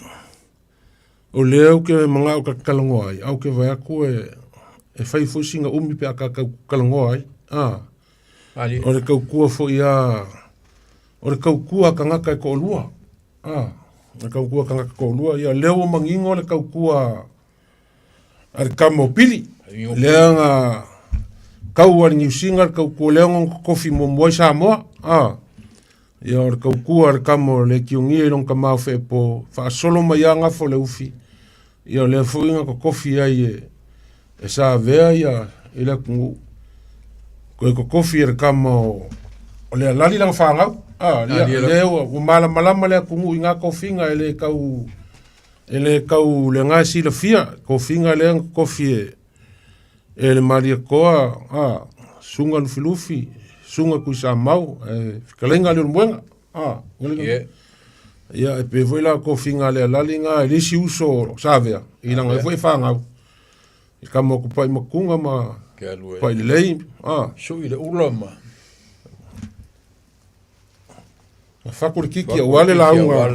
S1: o lea ou te manao ta te talanoa ai, ae ou te vaai atu e fai foi sina umi pe a tatou talanoa ai. O le tautua foi a o le tautua a tagata e toalua. O le tautua a tagata e toalua, ia lea ua manino le tautua a le tama o Pili. Lea na tau a le Niu Sina le tautua lea na totofi muamua ai Samoa. Ia o le tautua a le tama o le Etionia i lona tama o Feepo, faasolo mai lava gafa o le ufi. Ia o lea foi na totofi ai e Savea ia i le atunuu. Toe totofi e le tama o Lealali lana fanau. Ia, lea ua malamalama le atunuu i na tofiga e le tau E le tau le ga e silafia tofiga lea na totofi e le Malietoa a Susuga Lufilufi, Susuga Tuisamau, ae fetalaiga a Leulumoega. A, ia e pei foi la tofiga a Lealali na e le isi uso o Savea i lana ai foi fanau. I tama o Tupaimatuga ma Tupailelei. A.
S2: Sui le ula ma
S1: Fatu le kiki aua le lauga
S2: a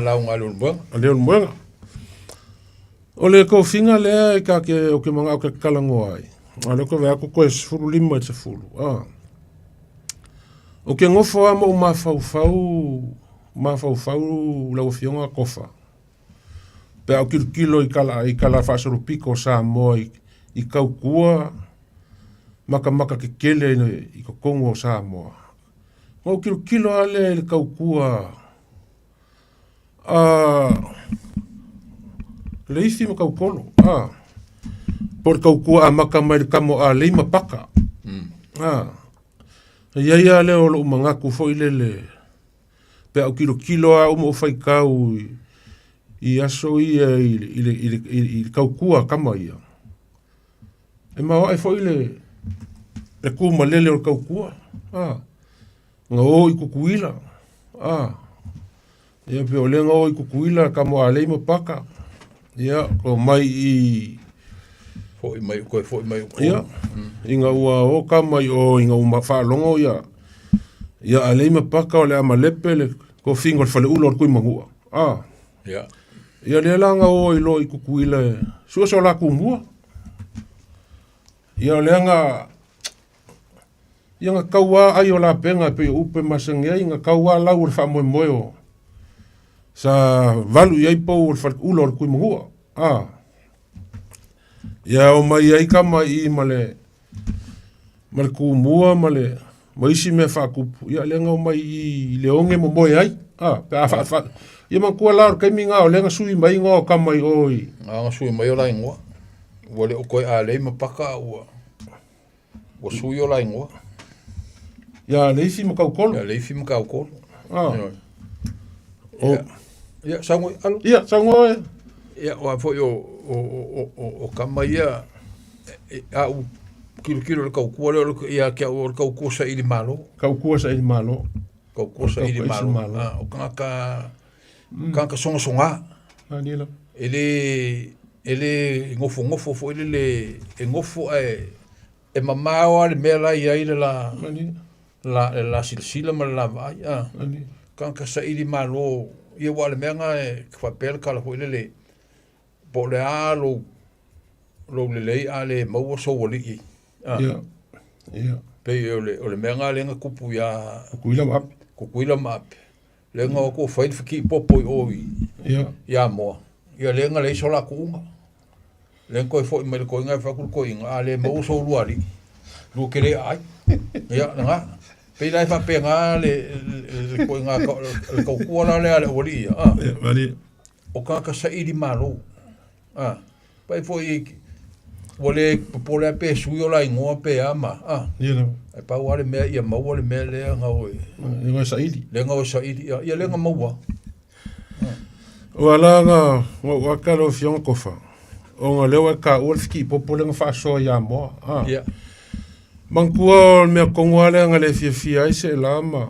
S1: Leulumoega. O le tofiga lea e ta te o ke manao ke talanoa ai. A o lea ou te vaai atu toe 15 i le 10. A. O ke nofo lava ma ou mafaufau, mafaufau lau Afioga Tofa. Pe a ou tilotilo i tala i tala faasolopito o Samoa i tautua matamata tetele i totonu o Samoa. Ona ou tilotilo lava lea i le tautua a Leifi ma Tautolo, a, po o le tautua amata mai le tama o Alei ma Paka. A, e i ai lava lea o lou manatu foi lele, pe a ou tilotilo lava au ma ou faitau i aso ia i le tautua a tama ia, E maoae foi le le tu malele o le tautua, a, na o i Tutuila, a, ia pei o lea na o i Tutuila tama o Alei ma Paka, ia omai i
S2: Foi mai, toe foi mai
S1: i Ia, ina ua o tama i o ina ua faalogo ia ia Alei ma Paka o le a malepe le tofiga o le faleula o le Tuimanua, a.
S2: Ia.
S1: Ia lea la na o ai loa i Tutuila e sue so latou mua. Ia o lea na ia na tau lava ai o lapega e pei o upu e masani ai, na tau lava lau o le faamoemoe o sa valu i ai pou o le faleula o le Tuimanua. A. Ia omai ai tama i i ma le ma le tumua ma le ma isi mea faatupu, ia lea na omai i le oge momoe ai. A, pe a fa, fa, ia manatua la o le taimi na o lea na sui mai igoa o tama i o i.
S2: Na na sui mai o la igoa. Ua le o toe Alei ma Paka ua ua sui o la igoa.
S1: Ia Leifi ma Tautolo.
S2: Ia Leifi ma Tautolo.
S1: A.
S2: O. Ia, saunoa, alo.
S1: Ia, saunoa e.
S2: Ia, o a foi o, o, o, o, o tama ia, a ou tilotilo i le tautua lea, ia te au o le tautua saili malo.
S1: Tautua saili malo.
S2: Tautua saili malo. A, o tagata, tagata sogasoga.
S1: Malie.
S2: E le, e le nofonofo foi lele, e nofo ae, e mamao lava le mea la e i ai le la, la, le la silasila ma le la vaai. A, tagata saili malo, ia aua o le mea lena e faapea le tala foi lele, po o le a lou, lou lelei a le maua sou alii.
S1: A, ia, ia.
S2: Pei o le, o le mea lena lea na tupu iā
S1: Tutuila ma Ape.
S2: Tutuila ma Ape. Lea na o atu o fai le fekiipopo i o i,
S1: ia.
S2: i Amoa. Ia lea na leai so latou uga. Lea na toe foi mai le toeaina e fai atu le toeaina, a le maua sou lua alii, lua te le aai. Ia, lena. Pei la e faapena le, le, le toeaina, le tautua la lea a le aualii ia. A.
S1: Ia, malie.
S2: O tagata saili malo. A. Pai foi ua le popole lava pe sui o la igoa pe a ma, a.
S1: Ia lava.
S2: Ae pau lava le mea ia maua le mea lea na o e.
S1: Lea na saili.
S2: Lea na o e saili, ia, ia lea na maua.
S1: Ua la na ou aka lau Afioga Tofa, ona lea ua e taua le fekiipopo lea na faasoa i Amoa. A.
S2: Ia.
S1: Manatua o le mea tonu lava lea na le fiafia ai Seela ma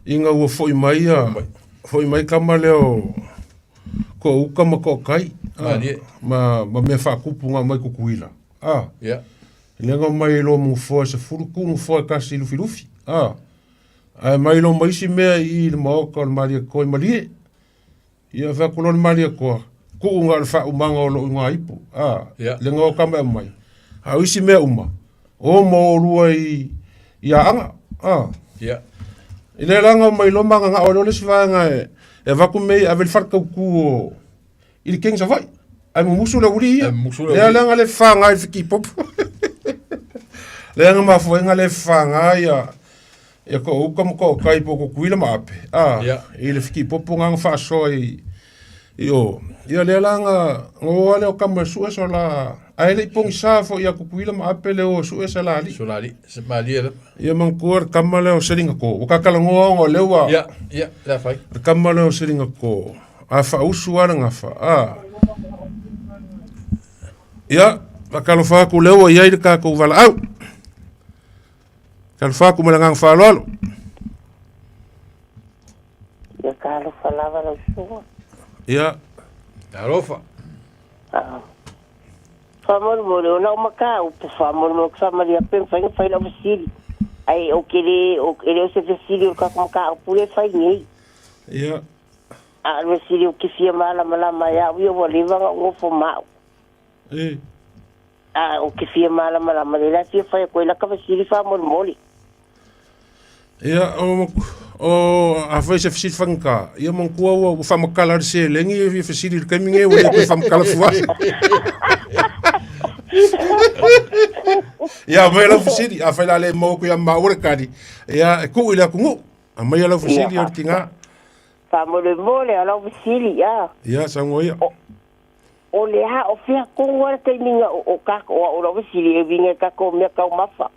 S1: ina ua foi mai ia, foi mai tama lea o Toauta ma Toatai, a, ma, ma mea faatupu na aumai Tutuila. A.
S2: Ia.
S1: Lea na omai ai loa ma nofoa e 10 tu nofoa e tasi i Lufilufi. A. Ae mai loa ma isi mea i i le maota o le Malietoa i Malie. Ia fai atu loa le Malietoa, tuu na o le faaumaga o lou igoa ipu. A,
S2: Ia.
S1: le na o tama e aumai. A o isi mea uma, o ma o lua i, i Aana. A.
S2: Ia.
S1: I le la na omai loa ma gagao ai loa le isi vaega e, e avatu mea ia e ave i le faletautu o, i le King Savaii. Ae mumusu le uli ia.
S2: Ae mumusu le
S1: Lea
S2: uli.
S1: lea na le faga i le fekiipopo. Lea na mafua ai na le faga ia ia Toauta ma Toatai po o Tutuila ma Ape, a,
S2: Ia.
S1: i le fekiipopo na na faasoa i i o. Ia lea la na na o lava lea o tama e sue so la ae le i pogisa foi ia Tutuila ma Ape le o e sue se la alii.
S2: So la alii, se malie lava.
S1: Ia manatua le tama lea o Selingato, ua ta talanoa ona o lea ua
S2: Ia, ia, le a fai.
S1: Le tama lea o Selingato, a faausu lava le gafa, a. Ia, faatalofa atu lea ua i ai le tatou valaau. Talofa atu ma le agaga faaaloalo.
S3: Ia talofa lava lau susuga.
S1: Ia.
S2: Talofa.
S3: Ah. Faamolemole, o lau mataupu faamolemole ou te faamalie atu pe mafai ona fai lau fesili. Ae ou te le, e le o se fesili o le tatou mataupu lea e fai nei.
S1: Ia.
S3: A o le fesili ou te fia malamalama ai au ia ua leva ona ou nofo ma au.
S1: E.
S3: A ou te fia malamalama, lea la e fia fai atu ai laka fesili faamolemole.
S1: Ia, o, o, afai se fesili faigata, ia manatua ua, ua faamatala le seleni ia fesili i le taimi lenei ua le toe faamatala fua. Ia, aumai lau fesili, afai la le maua ku ia maua le kali, ia e tuu i le atunuu. Aumaia lau fesili o le tiga.
S3: Faamolemole o lau fesili a.
S1: Ia, saunoa ia.
S3: O le a o fea tonu a le taimi o kākou o lau fesili e uiga i kākou mea taumafa.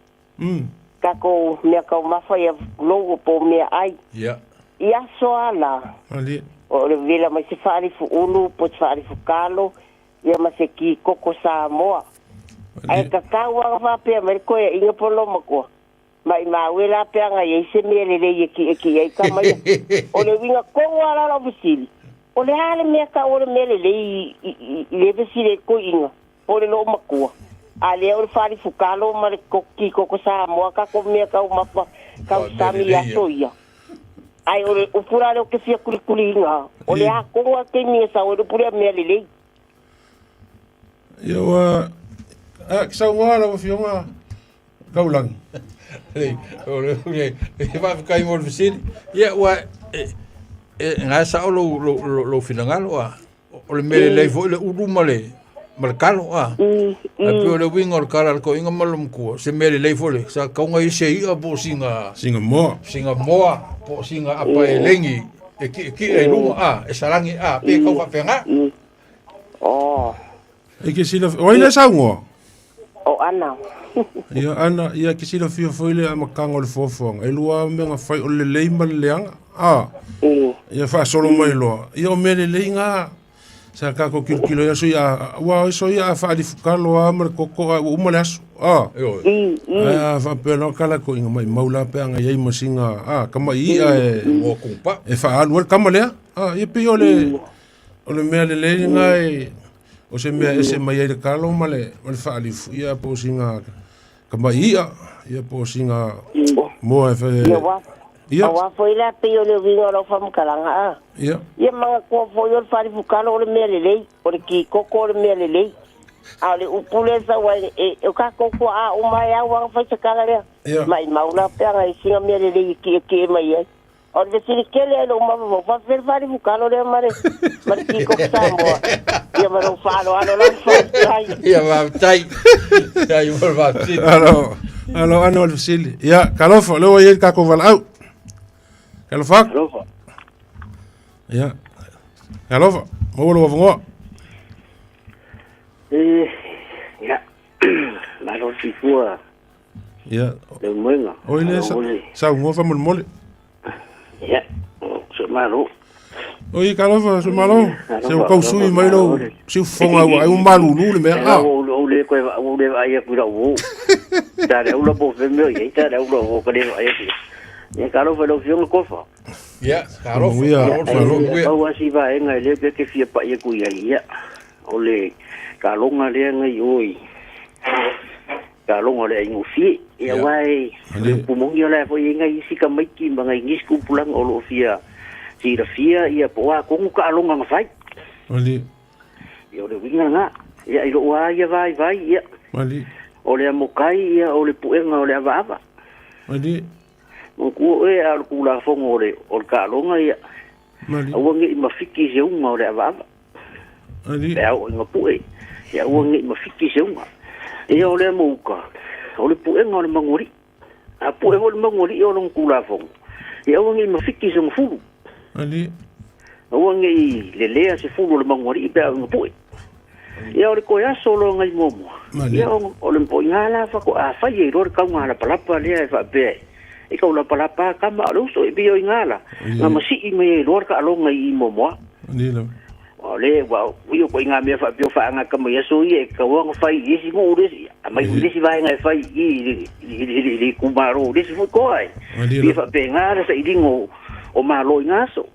S3: Kākou mea taumafa ia logo po o meaai.
S2: Ia.
S3: I aso a la.
S1: Malie.
S3: O le vela mai se faalifu ulu po o se faalifu kalo ia ma se ki koko Samoa. Ae tatau lava faapea mai le koeaiga po o le lomatua. Maimau e la peaga i ai se mea lelei e kiʻekiʻe ai tama ia. O le uiga tonu lava la o lau fesili, o le a le mea tau o le mea lelei i le fesili ai le toeaina po o le loomatua? A lea o le falifutalo ma le kikoko Samoa tatou mea taumafa tausami i aso ia. Ae o le upu la lea ou te fia tulituliina, o le a tonu lava le taimi e sau ai le upu lea mea lelei?
S1: Ia ua saunoa lau Afioga Taulagi.
S2: O le e faafetai mo le fesili. Ia ua e na sao lou lou lou finagalo a o le mea lelei foi le ulu ma le ma le kalo a. Ae pei o le uiga o le kala a le toeaina ma le matua, se mea lelei foi le sa tauga i se i'a po o sina
S1: Sina moa.
S2: Sina moa po o sina apa elegi e ki'eki'e i luga a, e salagi a, pe tau faapena.
S3: Oh.
S1: E ke sila, o ai le saunoa?
S3: O Ana.
S1: Ia Ana, ia ke silafia foi le amataga o le foafoaga, e lua lava mea na fai, o le lelei ma le leaga. A, ia faasolo mai loa. Ia o mea lelei na, sa tatou tilotilo i aso ia, aua o aso ia a faalifutalo lava ma le toto ae ua uma le aso. A, ae a faapea loa tala toeaiina maimau la pe a na i ai ma sina, a, tamai i'a e, e faaalu ai le tama lea. A, ia pei o le, O le mea lelei lena e, o se mea ese mai ai le kalo ma le, ma le faalifu, ia po o sina tamai i'a, ia po o sina moa e fai.
S3: Ia wa,
S1: Ia.
S3: aua foi la pei o le uiga o lau faamatalaga a.
S1: Ia.
S3: Ia manatua foi o le faalifu kalo o le mea lelei, o le kikoko o le mea lelei. A o le upu lea e sau ai, e, o tatou tuaa uma e au lava ona fai se tala lea.
S1: Ia.
S3: Maimau la pe ana i sina mea lelei e ki'eki'e mai ai. O le fesili tele ai lou mafaufau, faafefea le faalifukalo lea ma le ma le Kikok Samoa. Ia ma lou faaaloalo lava faafetai.
S2: Ia faafetai. Faafetai mo le faafesili.
S1: Alo, alo ana o le fesili. Ia, talofa, o lea ua i ai le tatou valaau. Talofa atu.
S4: Talofa.
S1: Ia, talofa, maua lou avanoa.
S4: E, ia, malo le soifua.
S1: Ia.
S4: Le moega.
S1: Oi le saunoa faamolemole.
S4: Ia, so malo.
S1: Oi talofa so malo. Se o tau sui mai lou siufofoga ua ai ua malulu le mea.
S4: Ah. Ua le koe ua le vaai atu i lau uo. Ta le ula po fe mea i ta le ula o ka le vaai atu. Ia talofa i lau afioga Kofa.
S2: Ia, talofa.
S4: Ia, pau lava si vaega e le pe ke fia pai atu i ai. Ia, o le taloga lea ngai o i Taloga le aigofie. Ia aua e o le upu moni o la e foi e i ai nai isi tamaiti ma nai nisi tupulaga o lo o fia silafia ia po o a tonu taaloga na fai.
S1: Mali.
S4: Ia o le uiga lena. Ia i lou lava ia vaivai ia.
S1: Mali.
S4: O le amokai ia o le puega o le avaava.
S1: Mali.
S4: Manatua oe a o le Tulafono o le o le taaloga ia.
S1: Mali.
S4: Aua ne i mafiti se uga o le avaava.
S1: Ali.
S4: Pe a oo ina pue, ia aua ne i mafiti se uga. Ia o le amouka, o le puega o le manualii. A pue foi le manualii o lona Tulafono, ia aua ne i mafiti sona fulu.
S1: Ali.
S4: Aua ne i lelea se fulu o le manualii pe a oo ina pue. Ia o le toe aso loa nai muamua. Ia o, o le o i la faatoa fai ai loa le kauga lapalapa lea e faapea e kau lapalapa kama o le uso e pei o i ngā la. Nga masii mai ai loa le taaloga i muamua. O le ua ui o ko i ngā mea faapea o faagata mai aso ia e tatau ona fai i isi nuu le isi aumai foi le isi vaega e fai i i le itumalo o le isi foi toa e. Pei e faapena le sailiga o Malo i ngā aso.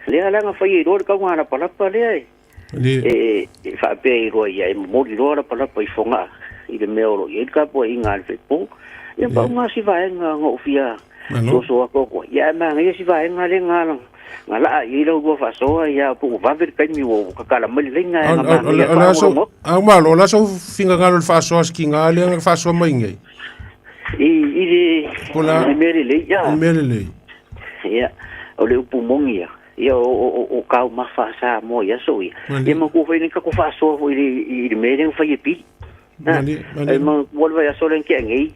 S4: Lea la na fai ai loa le kauga lapalapa lea e e faapea ai loa ia e momoli loa lapalapa i Fogaa i le mea o lo o i ai le tapuaiga a le Fepo. Ia pau lena si vaega na ou fia soso atu atu ai. Ia ae manaia si vaega lea na na laa i ai lau lua faasoa ia po ua vave le taimi ua tatala mai le laina ae na manaia le faalogologo atu.
S1: A malo, o le a sou finagalo i le faasoa a si tiga lea na faasoa mai nei?
S4: I le mea lelei ia.
S1: I le mea lelei.
S4: Ia, o le upu moni ia. Ia, o taumafa a Samoa i aso ia. Ia manatua foi nei tatou faasoa foi i le mea lea na fai e Pili. Ai ma ua le vaiaso lea na tea nei,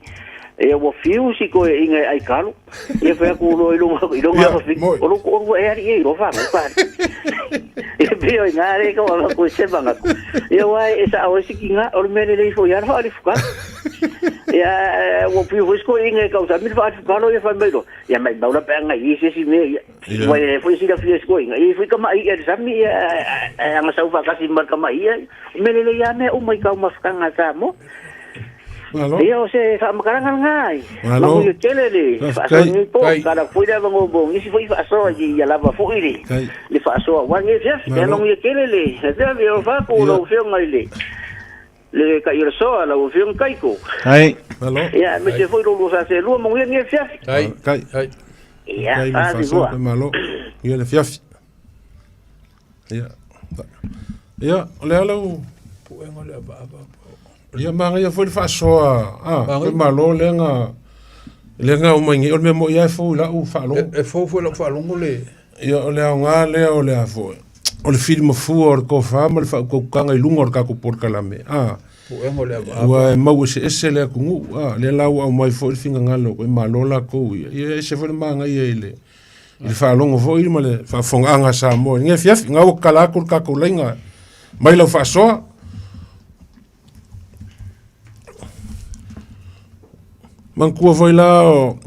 S4: ia ua fiu si toeaiina e aikalo, ia fai atu loa i luga i lona afafine, o lou toalua ea alii e iloa fanau ka alii. Ia pei o i ina lea e tau avatu ai se manatu. Ia aua e sao ai si tina, o le mea lelei foi lava le faalifukalo. Ia ua fiu foi si toeaiina e tausami le faalifukalo, ia fai mai loa, ia maimau la pe a na i ai se isi mea, ia. Ua i ai foi silafia e si toeaina, e i ai foi tamai i'a i le sami, ia, ae ana sau faatasi ma le tamai i'a, o mea lelei lava mea uma i taumafataga a Samoa.
S1: Malo.
S4: Ia, o se faamatalaga lena,
S1: Malo.
S4: manuia tele le
S1: Faafetai.
S4: faasoa lenei po,
S2: Kai.
S4: tala foi le avanoa mo nisi foi faasoa ia lava foi le,
S1: Kai.
S4: le faasoa aua lenei afiafi. Ia
S1: Malo.
S4: manuia tele le afiafi, e alofa atu
S1: Ia.
S4: lau Afioga i le le Taiolesoa, lau Afioga Taito.
S5: Ai.
S1: Malo.
S4: Ia, aemaise foi lo lua sa selua, manuia lenei afiafi.
S2: Ai.
S1: Kai.
S2: Ai.
S4: Ia,
S1: Kai ma
S4: faasi
S1: faasoa
S4: fua.
S1: pe malo. Ia le afiafi. Ia. Ia, o le ala u
S2: Puega le avaava.
S1: Ia magaia foi le faasoa, ah,
S2: Magaia.
S1: pe malo lea na lea na aumai nei, o le mea moi lava e fou i lau faalogo.
S2: E fou foi lau faalogo le
S1: Ia o le aoga lea o le a foi, o le filimafua o le tofa ma le faautautaga i luga o le tatou polokalame, ah,
S2: puega o le avaava.
S1: ua e mau eseese le atunuu, ah, lea la ua aumai foi le finagalo e malo latou ia. Ia e ese foi le magaia i le i le faalogo foi ma le faafofogaaga a Samoa i lenei afiafi. Na ua tatala atu le tatou laina mai lau faasoa. Manatua foi la o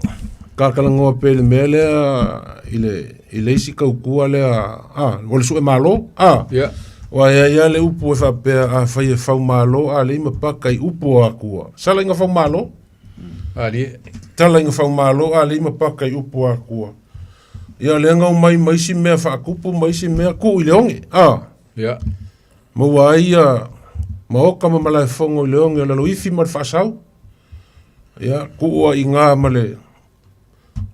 S1: tatalanoa pea i le mea lea i le i le isi tautua lea a o le sue malo a
S2: Ia.
S1: Aua e i ai lava le upu e faapea afai e fau malo a leai ma paka i upu o Atua. Sala ina fau malo.
S2: Alie.
S1: Tala ina fau malo a leai ma paka i upu o Atua. Ia lea na omai ma isi mea faatupu ma isi mea tuu i le oge a.
S2: Ia.
S1: Maua ai ia maoka ma malaefono i le oge o Laloifi ma le Faasau. Ia, tuu ai i ina ma le,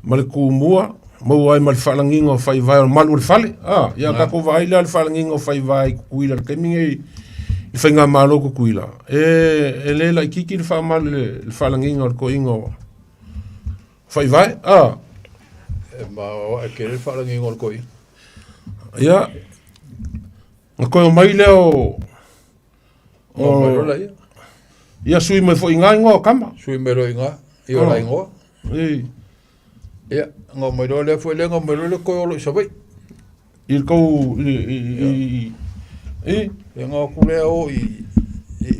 S1: ma le tumua, maua ai ma le faalagiga o faivae o malu o le fale. A, ia tatou vaai lea i le faalagiga o faivae i Tutuila i le taimi nei i le faigamalo o Tutuila, e, e le laitiiti le faamalu le, le faalagiga o le toeaina o faivae. A.
S2: E ma o e tele le faalagiga o le toeaina.
S1: Ia, Na toe omai lea o
S2: o mai loa ia.
S1: Ia sui mai foi i ingoa o tama.
S2: Sui mai loa i ina, i o la ingoa.
S1: I.
S2: Ia, nga mai loa lea foi lea nga mai loa le koe olo i Savaii.
S1: I le tou i i i i.
S2: Ia nga atu lea o i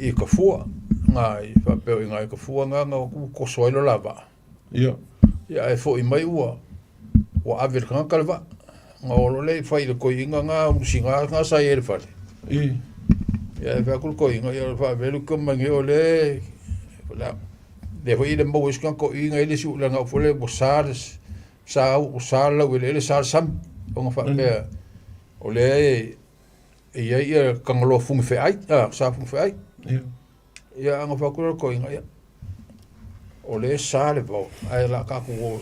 S2: i Kafua. Nga i faapea i nga i Kafua nga nga atu koso ai lo la vaa.
S1: Ia.
S2: Ia ae foi mai ua ua ave le tagata le vaa. Ona oo loa lea i fai i le toeaina na ulusiga na sa i ai i le fale.
S1: I.
S2: Ia ae fai atu le toeaina, ia o le faavelu mai nei o lea lea foi le maua ai si toeaina i le isi leaga foi lea ua sa le sa ua sa le laueleele sa le sami ona faapea o lea e i ai ia Tagaloa Fugifeai, a sa Fugifeai.
S1: Ia.
S2: Ia ana fai atu lea o le toeaina, ia, o lea e sa le vao, ae o le a tatou o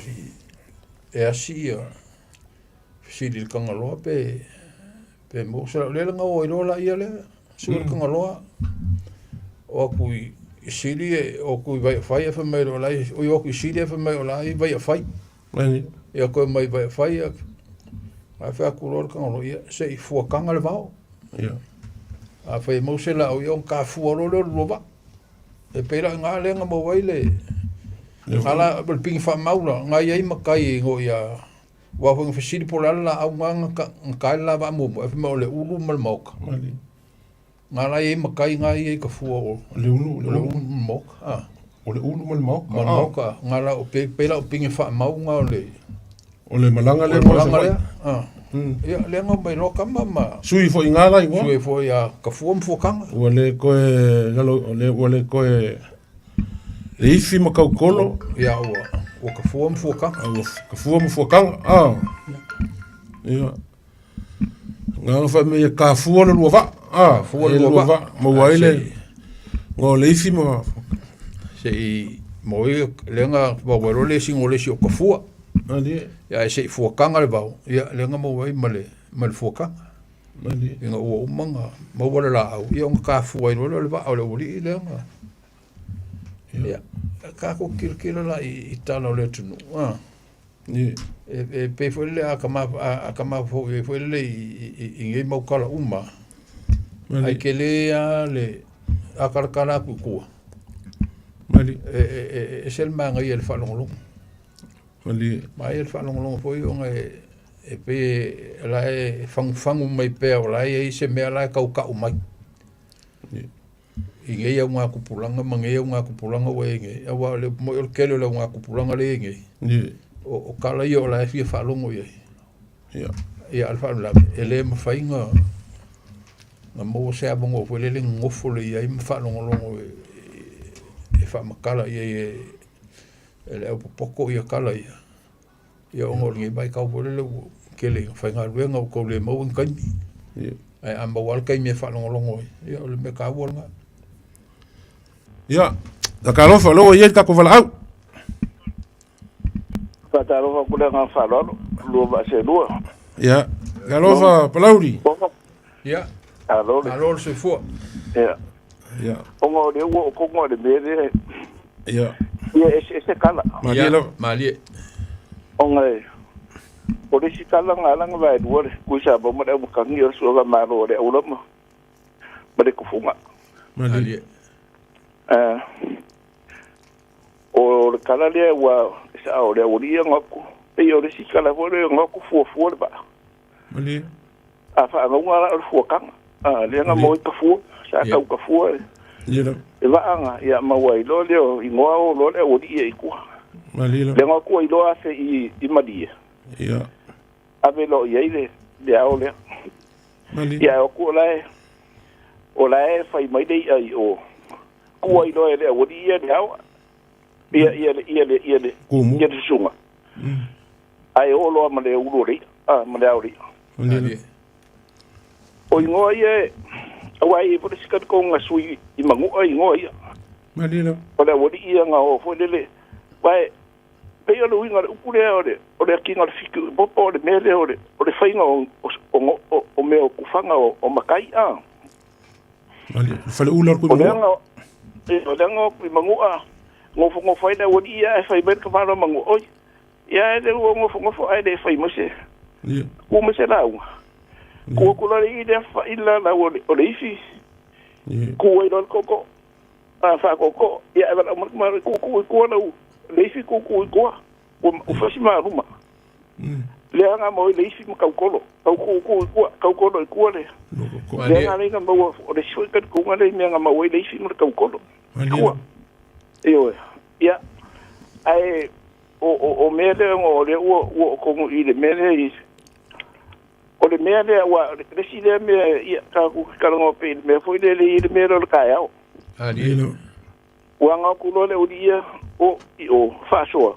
S2: e asi ia fesili i le Tagaloa pe, pe maua se O lea na o ai loa laia lea, sue le Tagaloa, o atu i Sili, o atu i Vaiafai, ae fai mai o la e, oi o atu i Sili ae fai mai o la e i Vaiafai. Ia toe mai Vaiafai, ae fai atu loa le Tagaloa, ia, se i fuataga le vao.
S1: Ia.
S2: Afai e maua se laau, ia ona ta fua loa lea o le lua vaa. E pei la o i ina lea na maua ai le ala le pigi faamau la, na i ai matai e igoa ia aua foi na fesili po o le a le laau na na ta ai le la vaa muamua, ae fai mai o le ulu ma le maoka. Na la i ai matai na ia i ka fua o
S1: le ulu,
S2: le ulu ma le maoka. Ah.
S1: O le ulu ma le maoka.
S2: Ma le maoka. Na la o pei la o pigi faamau na o le
S1: O le malaga lea.
S2: O le malaga lea. Ah. Ia, lea na omai loa kama ma
S1: Sui foi i ngā la igoa.
S2: Sui foi ia Kafua ma Fuakaga.
S1: Ua le toe lalo, ua le toe le ifi ma Kaukolo.
S2: Ia, ua, ua Kafua ma Fuakaga.
S1: Ua Kafua ma Fuakaga, ah. Ia. Nga fai mai e ka fua le lua vaa. Ah,
S2: Fua le lua vaa.
S1: Maua ai le ngo le ifi ma
S2: Se i mo i lea na maua loa le isi ngo le isi o Kafua.
S1: Ali.
S2: Ia ae se i fuakaga le vao, ia lea na maua ai ma le ma le fuakaga.
S1: Ali.
S2: Ina ua uma ona maua le laau, ia ona ta fua ai loa lea o le vaa o le aualii lea na. Ia, tatou tilotilo la i tala o le atunuu, a.
S1: Ia.
S2: E pei foi lele a kama foi ai foi lele i nei mau tala uma, ai tele lava le. a talatala atu i tua,
S1: Malie.
S2: E ese le manaia i le faalogologo.
S1: Malie.
S2: Manaia le faalogologo foi ona e pei e la e fagufagu mai pea o la e i ai se mea la e tau ta'u mai i nei augatupulaga ma nei augatupulaga ua i ai nei, auā o le upu mo'i o le tele o le augatupulaga lea e i ai nei, o tala ia o la e fia faalogo i ai. Ia, a o le faalavelave, e le mafai ona maua se avanoa foi lele nonofo lelei i ai ma faalogologo e faamatala i ai e le aupopoto ia tala ia, ia ona o lenei vaitau foi lele ua tele ina faigaluega ua tau le maua ni taimi. Ae a maua lava le taimi e faalogologo ai, ia o le mea taua lena.
S1: Ia, talofa o lea ua i ai le tatou valaau.
S5: Faatalofa atu le agaga faaaloalo, lua vaa seelua.
S1: Ia, talofa Palauli.
S2: Ia,
S5: Malo le.
S2: Malo le soifua.
S5: Ia.
S1: Ia.
S5: Ona o lea ua oo tonu lava i le mea lea.
S1: Ia.
S5: Ia eseese tala.
S1: Malie
S2: Ia,
S1: lava.
S2: malie.
S5: Ona o le isi tala na ala ona vaelua le Tuisamau ma le Aumatagi o le suaga malo a le aula ma le tufuga.
S1: Malie.
S2: Malie.
S5: O le tala lea ua sao o le aualii ia na atu. Pei o le isi tala foi lea na atu fuafua le vaa.
S1: Malie.
S5: A faagauga la o le fuataga. Lea na maua ai tafua, sa tau tafua
S1: Ia lava.
S5: e vaa na, ia maua ai loa lea o igoa o loa le aualii ia i tua.
S1: Malie lava.
S5: Lea na atu ai loa afe i Malie.
S1: Ia.
S5: Ave loa i ai le ao lea.
S1: Malie.
S5: Ia o ku o la e fai mai le i'a i o. Kua i loa e le aualii ia le ao. Ia ia le ia le ia le
S1: Kumu.
S5: ia le susuga. Ae oo loa ma le ulu o le i'a, ma le ao o le i'a.
S1: Malie.
S2: Malie.
S5: O igoa ia e auā e i ai foi le isi talitonuga sui i manu'a igoa ia.
S1: Malie lava.
S5: O le aualii ia na o foi lele. Vae pei o le uiga o le upu lea o le akiga o le fitu i popo o le mea lea o le faiga o mea o kufaga o matai a.
S1: Malie. Faleula o le
S5: O le
S1: Kuimanu'a.
S5: aga o le aga o Kuimanu'a gofogofoai ai le aualii ia ae fai mai le kavalo a Manu'a oi. Ia e le ua gofogofoai ae le fai mai se
S1: Ia.
S5: ku mai se lauga. Ku aku loa le i lea fa'i la lau o le ifi.
S1: Ia.
S5: Ku ai loa le koko. A whaakoko, ia e wala umar kumara ku ku i kua lau, le ifi ku ku i kua, ua fasi maaruma. Lea nga mo i le ifi ma kaukolo, kau ku ku i kua, kaukolo i kua le.
S1: Loko.
S5: Lea
S2: Malie.
S5: nga le nga maua, o le sui kari kunga le mea nga maua i le ifi ma le kaukolo.
S1: Malie.
S5: Kua. Ioe. Ia, ae, o mea lea ngo, o le ua o kongu i le mea lea i, o le mea lea ua, le si lea mea, ia, ka ku kalango pe, le mea foi le le i le mea lea o le kaeao.
S2: Malie.
S1: Ia lava.
S5: Ua nga ku loa le uli ia o i o faasoa.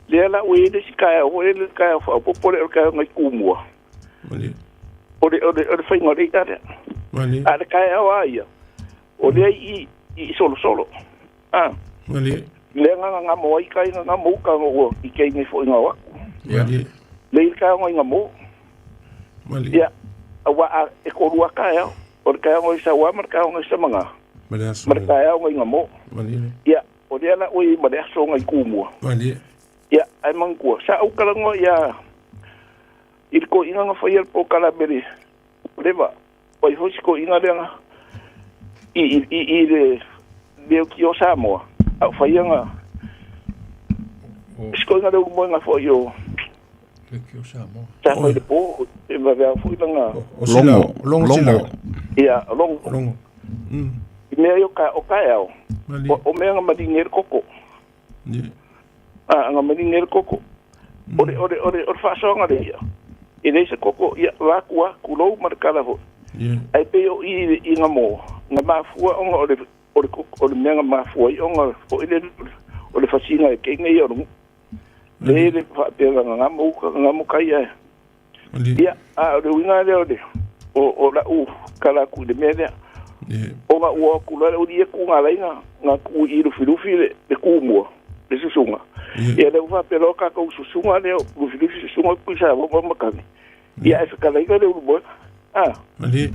S5: Lea la ua i le si kaeao, foi le kaeao faaopoopo le o le kaeao ngai kumua.
S1: Malie.
S5: O le faiga o le i'a lea.
S1: Malie.
S5: A le kaeao a ia, o lea i solosolo. Ah,
S1: Malie.
S5: lea nga nga mo ai kai nga mo ka ngo i kei nei foi nga wa.
S2: Ia.
S1: Malie.
S5: Le i kaeao ngai nga mo.
S1: Malie.
S5: Ia, aua a e kolua kaeao. O le kaeao ngai sa wa ma le kaeao ngai sa manga.
S1: Malie aso.
S5: Ma le kaeao ngai nga mo.
S1: Malie.
S5: Ia, o lea la ua i ma le aso ngai kumua.
S1: Malie.
S5: Ia, ai mangkua. Sa au kalango ia i le koʻiga na faia le polokalame le leva. Pai foi se koʻiga lea na i le leokio Samoa. Au faia na
S2: O
S5: se koʻiga le ulumoega foi o
S2: le kio Samoa.
S5: sa fai le po e vavea foi lana
S1: O Silao.
S6: Longo.
S1: Longo Silao.
S5: ia logo
S1: Longo.
S5: I mea ia o kaeao.
S1: Malie.
S5: O mea na maligi ai le koko.
S1: Ia.
S5: A na maligi ai le koko. O le faasoaga le ia. E leai se koko ia vakua kulou ma le kala foi.
S1: Ia.
S5: Ai pei o i nga mo nga mafua ona o le mea nga mafua ai ona foi le o le fasiga e keiga ia o le le le faapea nga nga mo ka nga mo kai ai.
S1: Malie.
S5: Ia a o le uiga lea o le o la'u kala atu i le mea lea.
S1: Ia.
S5: Ona ua aku loa le uli ia kuga lai nga ku i lufilufi le kumua le susuga.
S1: Ia.
S5: Ia le ua faapea loa tatou susuga lea lufilufi susuga kuisamoa ma makani. Ia e fekalaiga le ulumoega. Ah.
S1: Malie.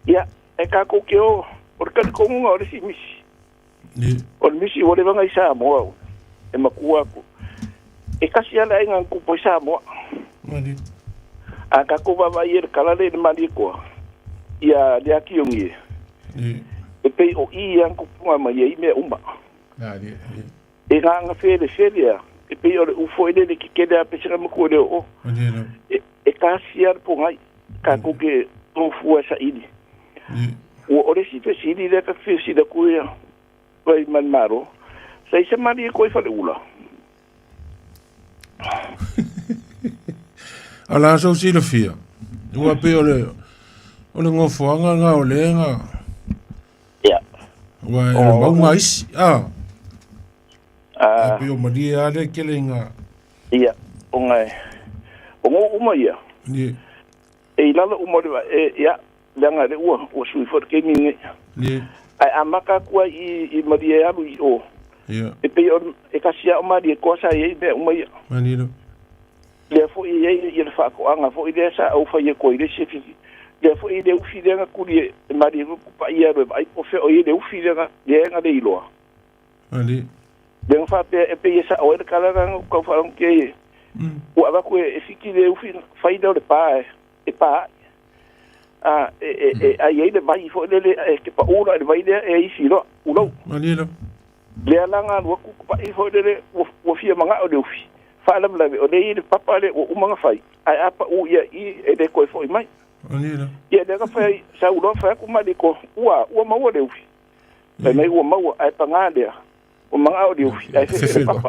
S5: Ia, e tatou ke o le talitonuga o le isi misi.
S1: Ia.
S5: O le misi ua leva i Samoa o, e makua aku. E kasi ala aiga na tupu ai Samoa.
S1: Malie.
S5: A tatou vaavaai e le kala lea i le malie koa, ia le akiogi e.
S1: Ia.
S5: E pei o i ang kupunga mai ai mea uma. E ngā fele fele a. E pei o le ufo e le ke kele a pesega maku le o. E kasia le pongai. Ka kuke tofua sa ili. Ua ore si fesili le ka fesili ku ia. Vai man maro. Sa isa mari e koe whale ula.
S1: Ala so si le fia. Ua pe o le ngofoanga ngā o le ngā.
S5: Ia.
S1: Ua e le maunga isi. Ah. A pe o maria ale kele ngā.
S5: Ia. O ngai. O ngō uma ia.
S1: Ni.
S5: E i lalo uma le e ia. Leanga le ua. Ua sui fo ke mingi.
S1: Ni.
S5: Ai a maka kua i maria alu i o.
S1: Ia.
S5: E pe o e kasia o maria koa sa i mea uma ia.
S1: Manilo.
S5: Lea foi i le whaakoanga foi lea sa au whai e koe le sefi. Lea foi le ufi lea kuri e maria kupa ia roe vai o wheo i le ufi lea lea le iloa.
S1: Ali.
S5: Lea whapea e pe i sa o e le kalaranga kau whaangu ke e. Ua awaku e fiki le ufi whaida o le pā e pā. A e ai e le vai foi le e ke pa ura le vai lea e isi loa ulau.
S1: Manilo.
S5: Lea langa lua kupa i foi le ua fia manga o le ufi. Whaalam o le i papa le o umanga whai. Ai apa u ia i e le koe fo i mai. Ia le ka whai sa uloa whai aku mai ko ua maua le ufi. Pai mai ua maua ai pangā lea. O manga o le ufi. Ai whe le papa.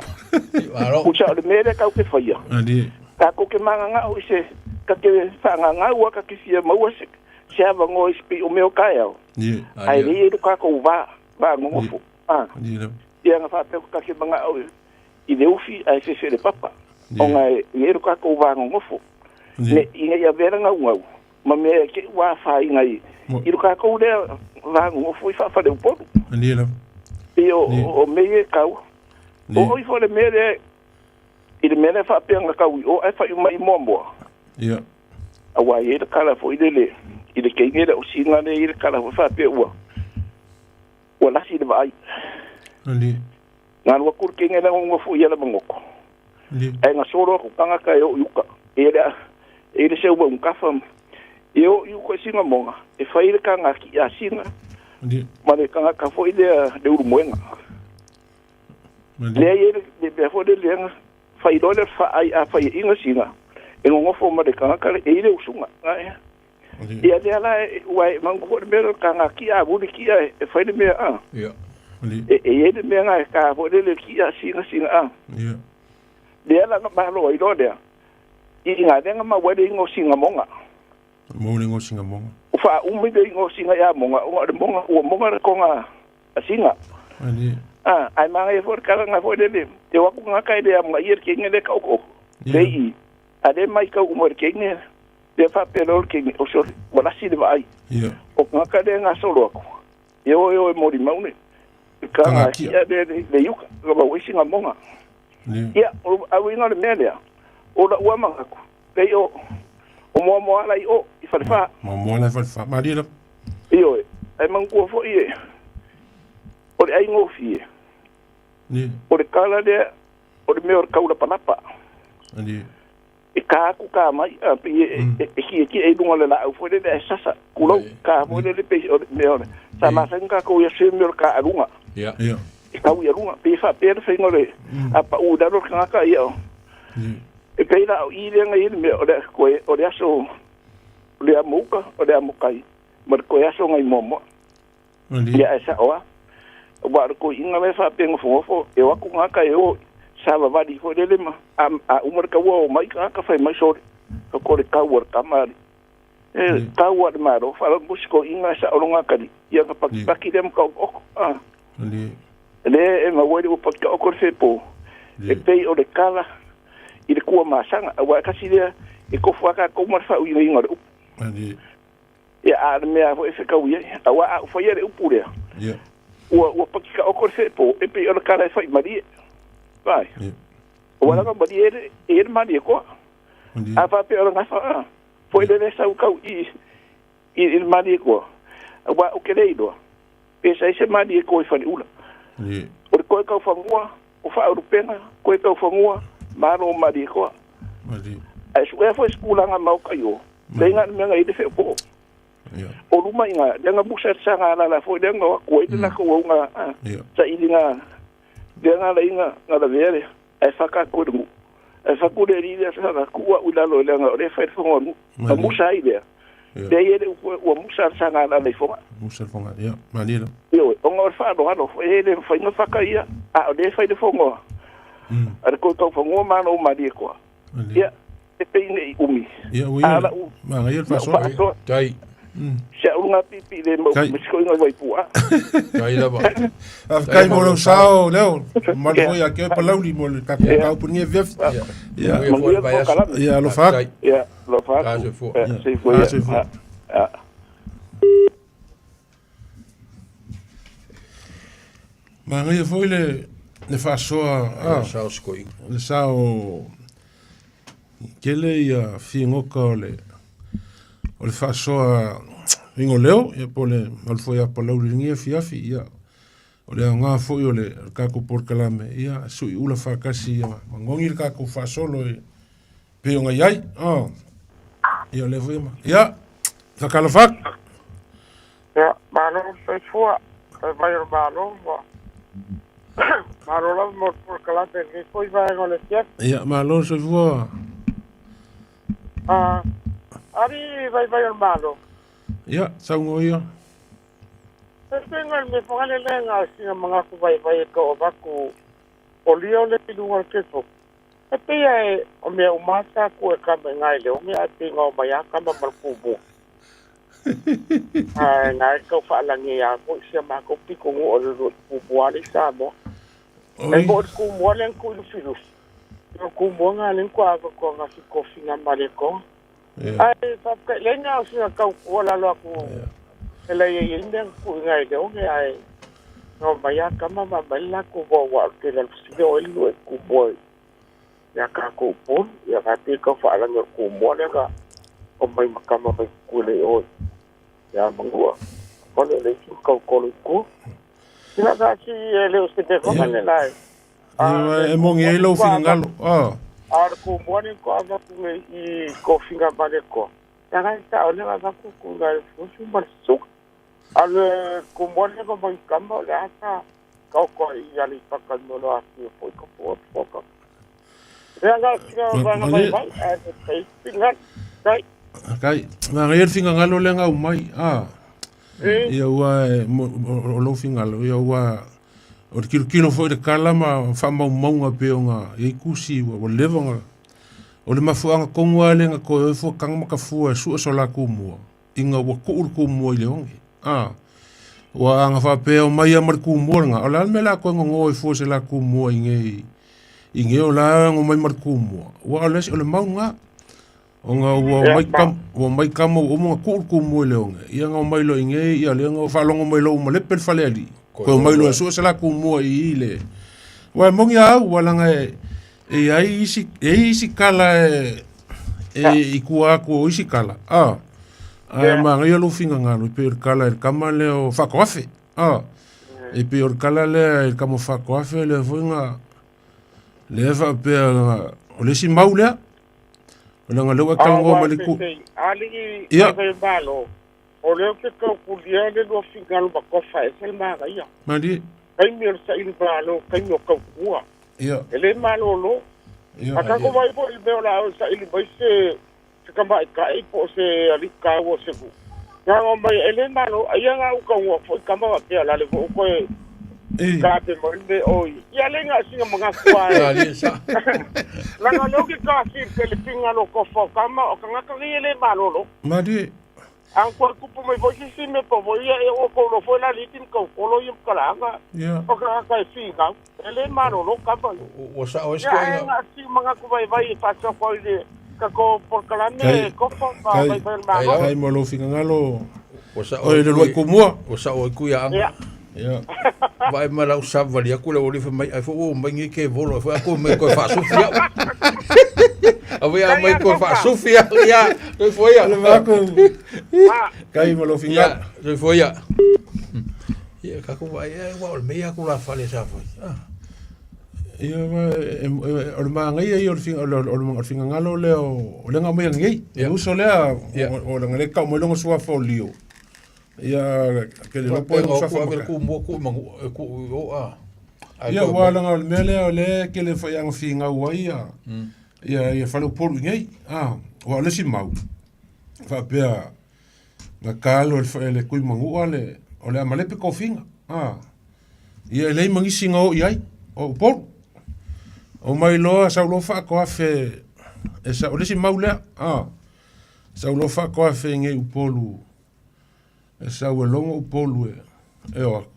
S5: Usa o le mere kau ke whaia. Ka ko ke manga ngā o ise ka ke whaanga ngā ua ka ke fia maua se se awa ngō i spi o meo kai au. Ai le i ruka ko vā ngongofo. Ia ngā whapeo ka ke manga o i le ufi ai whewhe le papa. O ngai i eru ka kou wā ngongofo. Ne i ngai a vera ngau ngau. Ma mea ke wā whai ngai. I ruka kou lea wā ngongofo i whawhare upolu. I o mea e kau. O oi fo le mea lea i le mea lea whapea ngā kau i o ai whai umai moa moa. A wā i e le kala fo i le i le keinge le o singa le i le kala fo whapea ua. Ua lasi le vaai. Ngā rua kuru kenge na ngonga fu ia la mangoko. Ai ngā soro aku kangaka e o iuka. E le seu wa unkafa. E o iuka singa monga. E whai le kanga ki a singa. Ma le kangaka fo i le uru moenga. Lea i le bea fo le leanga. Whai loa le whaai a whai inga singa. E ngongofo ma le kangaka le e i le usunga. Ia lea la ua e mangu fo le mea kanga ki a wuli ki a e whai le mea a. E e le mea ngai ka fo le ki a singa singa a. Lea la ngā i loa lea. I ngā lenga ma wale ingo singa monga.
S1: Mo le ingo singa monga.
S5: O wha umi le ingo singa ia monga. O le monga, ua monga le konga a singa. Ai manga e fo le kala ngā fo le le. Te waku ngā kai lea mga ia le kenge le ka oko. Le i. A le mai kau umo le kenge. Le wha pelo le kenge. O sore, walasi le vaai. O ngā kai lea ngā solo aku. E o e o e mori maune. Ka ngā kia le yuka, ka mau isi ngā monga. Ia, o au inga le mea lea, o la ua mangaku, lei o moa moa lai o, i wharewha.
S1: Moa moa lai wharewha, marira.
S5: Iyo e, ai mangua fo i e, o le ai ngofi e. O le kala lea, o le mea o le kaula palapa. E ka aku ka mai, e ki e ki e lunga le la au fo le e sasa, kulau, ka fo le le pe, o le mea o le. Sa masenga ka kou ia se mea o le ka alunga. E kau ia runga, pe wha pera whainga le, a pa u daro kangaka ia o. E peira o i lenga i le mea o le koe, o le aso, o le amuka, o le amukai, ma le koe aso ngai momoa. Ia e sa oa, wa le koe inga me wha penga whongofo, e waku ngaka e o, sa wawari fo lele ma, a umar ka ua o mai ka whai mai sore, ka kore kau ar kamari. E kau ar maro, whala musiko inga sa oronga kari, ia ka pakipaki le mka oko. Le e mawari o pakika oko le whepo, e pei o le kala, i le kua masanga, a wai kasi lea, e kofu aka koumar wha uinga inga le upu. Ia a le mea fo e whekau ia, a wa a uwhaia le upu lea. Ua pakika oko le whepo, e pei o le kala e whai marie. Vai. O wala marie e le marie koa. A wha pe o le ngawha a. Fo e le sau kau i le marie koa. A wa o ke leiloa. Pe sa ese marie koa i whare ula. O le koe kau whangua, o wha arupenga, koe kau whangua, maro o marie koa. Ai su e fo e skulanga mau kai o. Le inga mea ngai le whepo. O luma inga le nga musa sa nga la la fo le nga ko ile la ko nga sa ili nga le nga la inga nga la vere e fa ka ko lu e fa ku le ri le sa ka ku u la lo le nga le fa fo nga musa i le le ye o musa sa nga la le fo
S1: musa fo nga ia malie
S5: yo o nga fa lo lo e le fa nga fa ka ia a le fa le fo nga a ko to fo nga ma no malie ko ia e pe nei umi
S1: ia o ia ma ia fa so
S2: tai
S5: Se unga pipi le mo misco inga vai pua.
S2: Kai lava.
S1: Kai mo lo sao leo. Mal foi aqui pa lauli mo ka ka punia vef. Ya. Ya lo fa.
S5: Ya lo fa. Se foi. Ya.
S1: Ma ngai foi le le fa soa
S2: sao skoi.
S1: Le sao kele ia fingoka le o le faasoa ingoleo ia po le malfoia palauli fiafi ia o le anga foi o le kako porkalame ia sui ula faakasi ia mangongi le kako faasolo e pe o ngai ai ia le foi ma ia fakalafak
S6: ia malo soifua vai o malo malo la mo porkalame ni foi vai o le fiafi
S1: ia malo soifua
S6: Ari vai vai o malo.
S1: Ia, saungo ia.
S6: Penga me fangale lenga singa mga ku vai vai ko baku. O lio le lunga ke fo. E pia e o me o masa ku e ka ngai le o me a tinga o maya ka ma malkubu. Ai ngai ko fa langi ya ko sia ma ko piko ngo o lo kubu ali sa mo. E mo ku mo len ku lu filu. Ko ku mo nga len ko a ko nga fi ko finga male ko. Ai fa lenga o singa kau wala lo aku ele ye inde ku ngai de onge ai no maya kama ma bella ku bo wa ke la sile o lu ku bo ya ka ku pon ya ka te ka fa la ku mo le ka o mai makama mai ku le o ya mangua ko le le ku ka ko lu ku ya ka si le o se te ko le la
S1: e mo ngi lo fingalo
S6: Ar ku mo ni ko ava ku i ko finga male ko. Ya ga ta o le va ku ku ga fu su ma su. Al ku mo ni ko mo kamba le ata ka ko i ya li pa ka no lo a ku po ko po po ko. Ya ga finga va na vai vai a te finga kai.
S1: Kai na ngai finga ngalo le ngau mai a. Ia ua o lo finga lo ia ua o le kilo kilo foi le kala ma faamaumauga pe oga iai kusi ua leva o le mafuaga kogu a lega koe fua kaga ma kafua e sua so lakou mua iga ua kuʻu le kumua i le oge a ua aga faapea o mai a ma le kumua lega o le a le mea la koe gogō e fua se lakou mua i ge o la go mai ma le kumua ua o le asi o le mauga ona ua mai kama ua uma ga kuʻu le kumua i le oge ia ga o mai loa i ge ia lega o faalogo mai lou ma lepe le fale alii ko mai lo su se la kumua i le wa mongi au wala ngai e ai isi kala e i kua ku isi kala a ma ngai lo finga ngalo pe kala el kama le o fakoafe a e pe kala le el kama fakoafe le foinga le fa pe o le si maule o le ngalo ka ngo maliku
S6: ali i malo o leo ke kau kulia le lua fingalo ma kofa e se maga ia.
S1: Mali.
S6: Kai mi o sa ili malo, kai mi o kau kua.
S1: Ia.
S6: E le malo lo.
S1: Ia.
S6: A kako vai po i meo la o sa ili mai se kama i ka e po se ali ka o se ku. Nga o mai e le malo, a ia nga uka ua fo i kama wa pea la le fo uko e ka pe mo le oi. Ia le nga singa mga kua e. Langa leo ke ka si ke le fingalo kofa o kama o kangaka i le malo lo.
S1: Mali.
S6: Ang ko kupu mai voi si me po voi e o ko lo foi la litin ko kolo i kalanga. O ka ka fi ka. Ele maro lo ka ba.
S2: O sa o esko
S6: nga si mga ku vai vai pa so ko ile ka ko por kalame ko fo ba vai vai ma.
S1: Kai mo lo fingalo.
S2: O sa
S1: o le lo ko mua.
S2: O sa o ku ya.
S1: Ya.
S2: Vai ma la usava li aku le oli mai ai fo o mai ngi ke volo fo aku mai ko fa sufia. Avea mai ko fa sufia ya. Toi foi ya.
S1: Le va ko. Kai mo lo finga.
S2: Toi foi ya. Ya ka ko vai e wa o me ya ku la fale sa foi. Ah.
S1: Ia o le magaia ia o le o le finagalo lea o le ga mai nei. E uso lea o le ngale ka mo longo suafa o lio. Ia ke le lopo
S2: e suafa ma ku mo ku mangu ku o a.
S1: Ia ua langa o le mea lea o le ke le faiaga figau ai ia ia ia faleupolu i nei. Ah, ua o le isi mau faapea na kalo le kui manua le o le amalepe kofiga. Ah, ia e lei mangisi nga o i ai o Upolu. O mai loa sau loa faakoafe e sa o le isi mau lea. Ah, sau loa faakoafe i nei Upolu e sau e logo Upolu e o aku.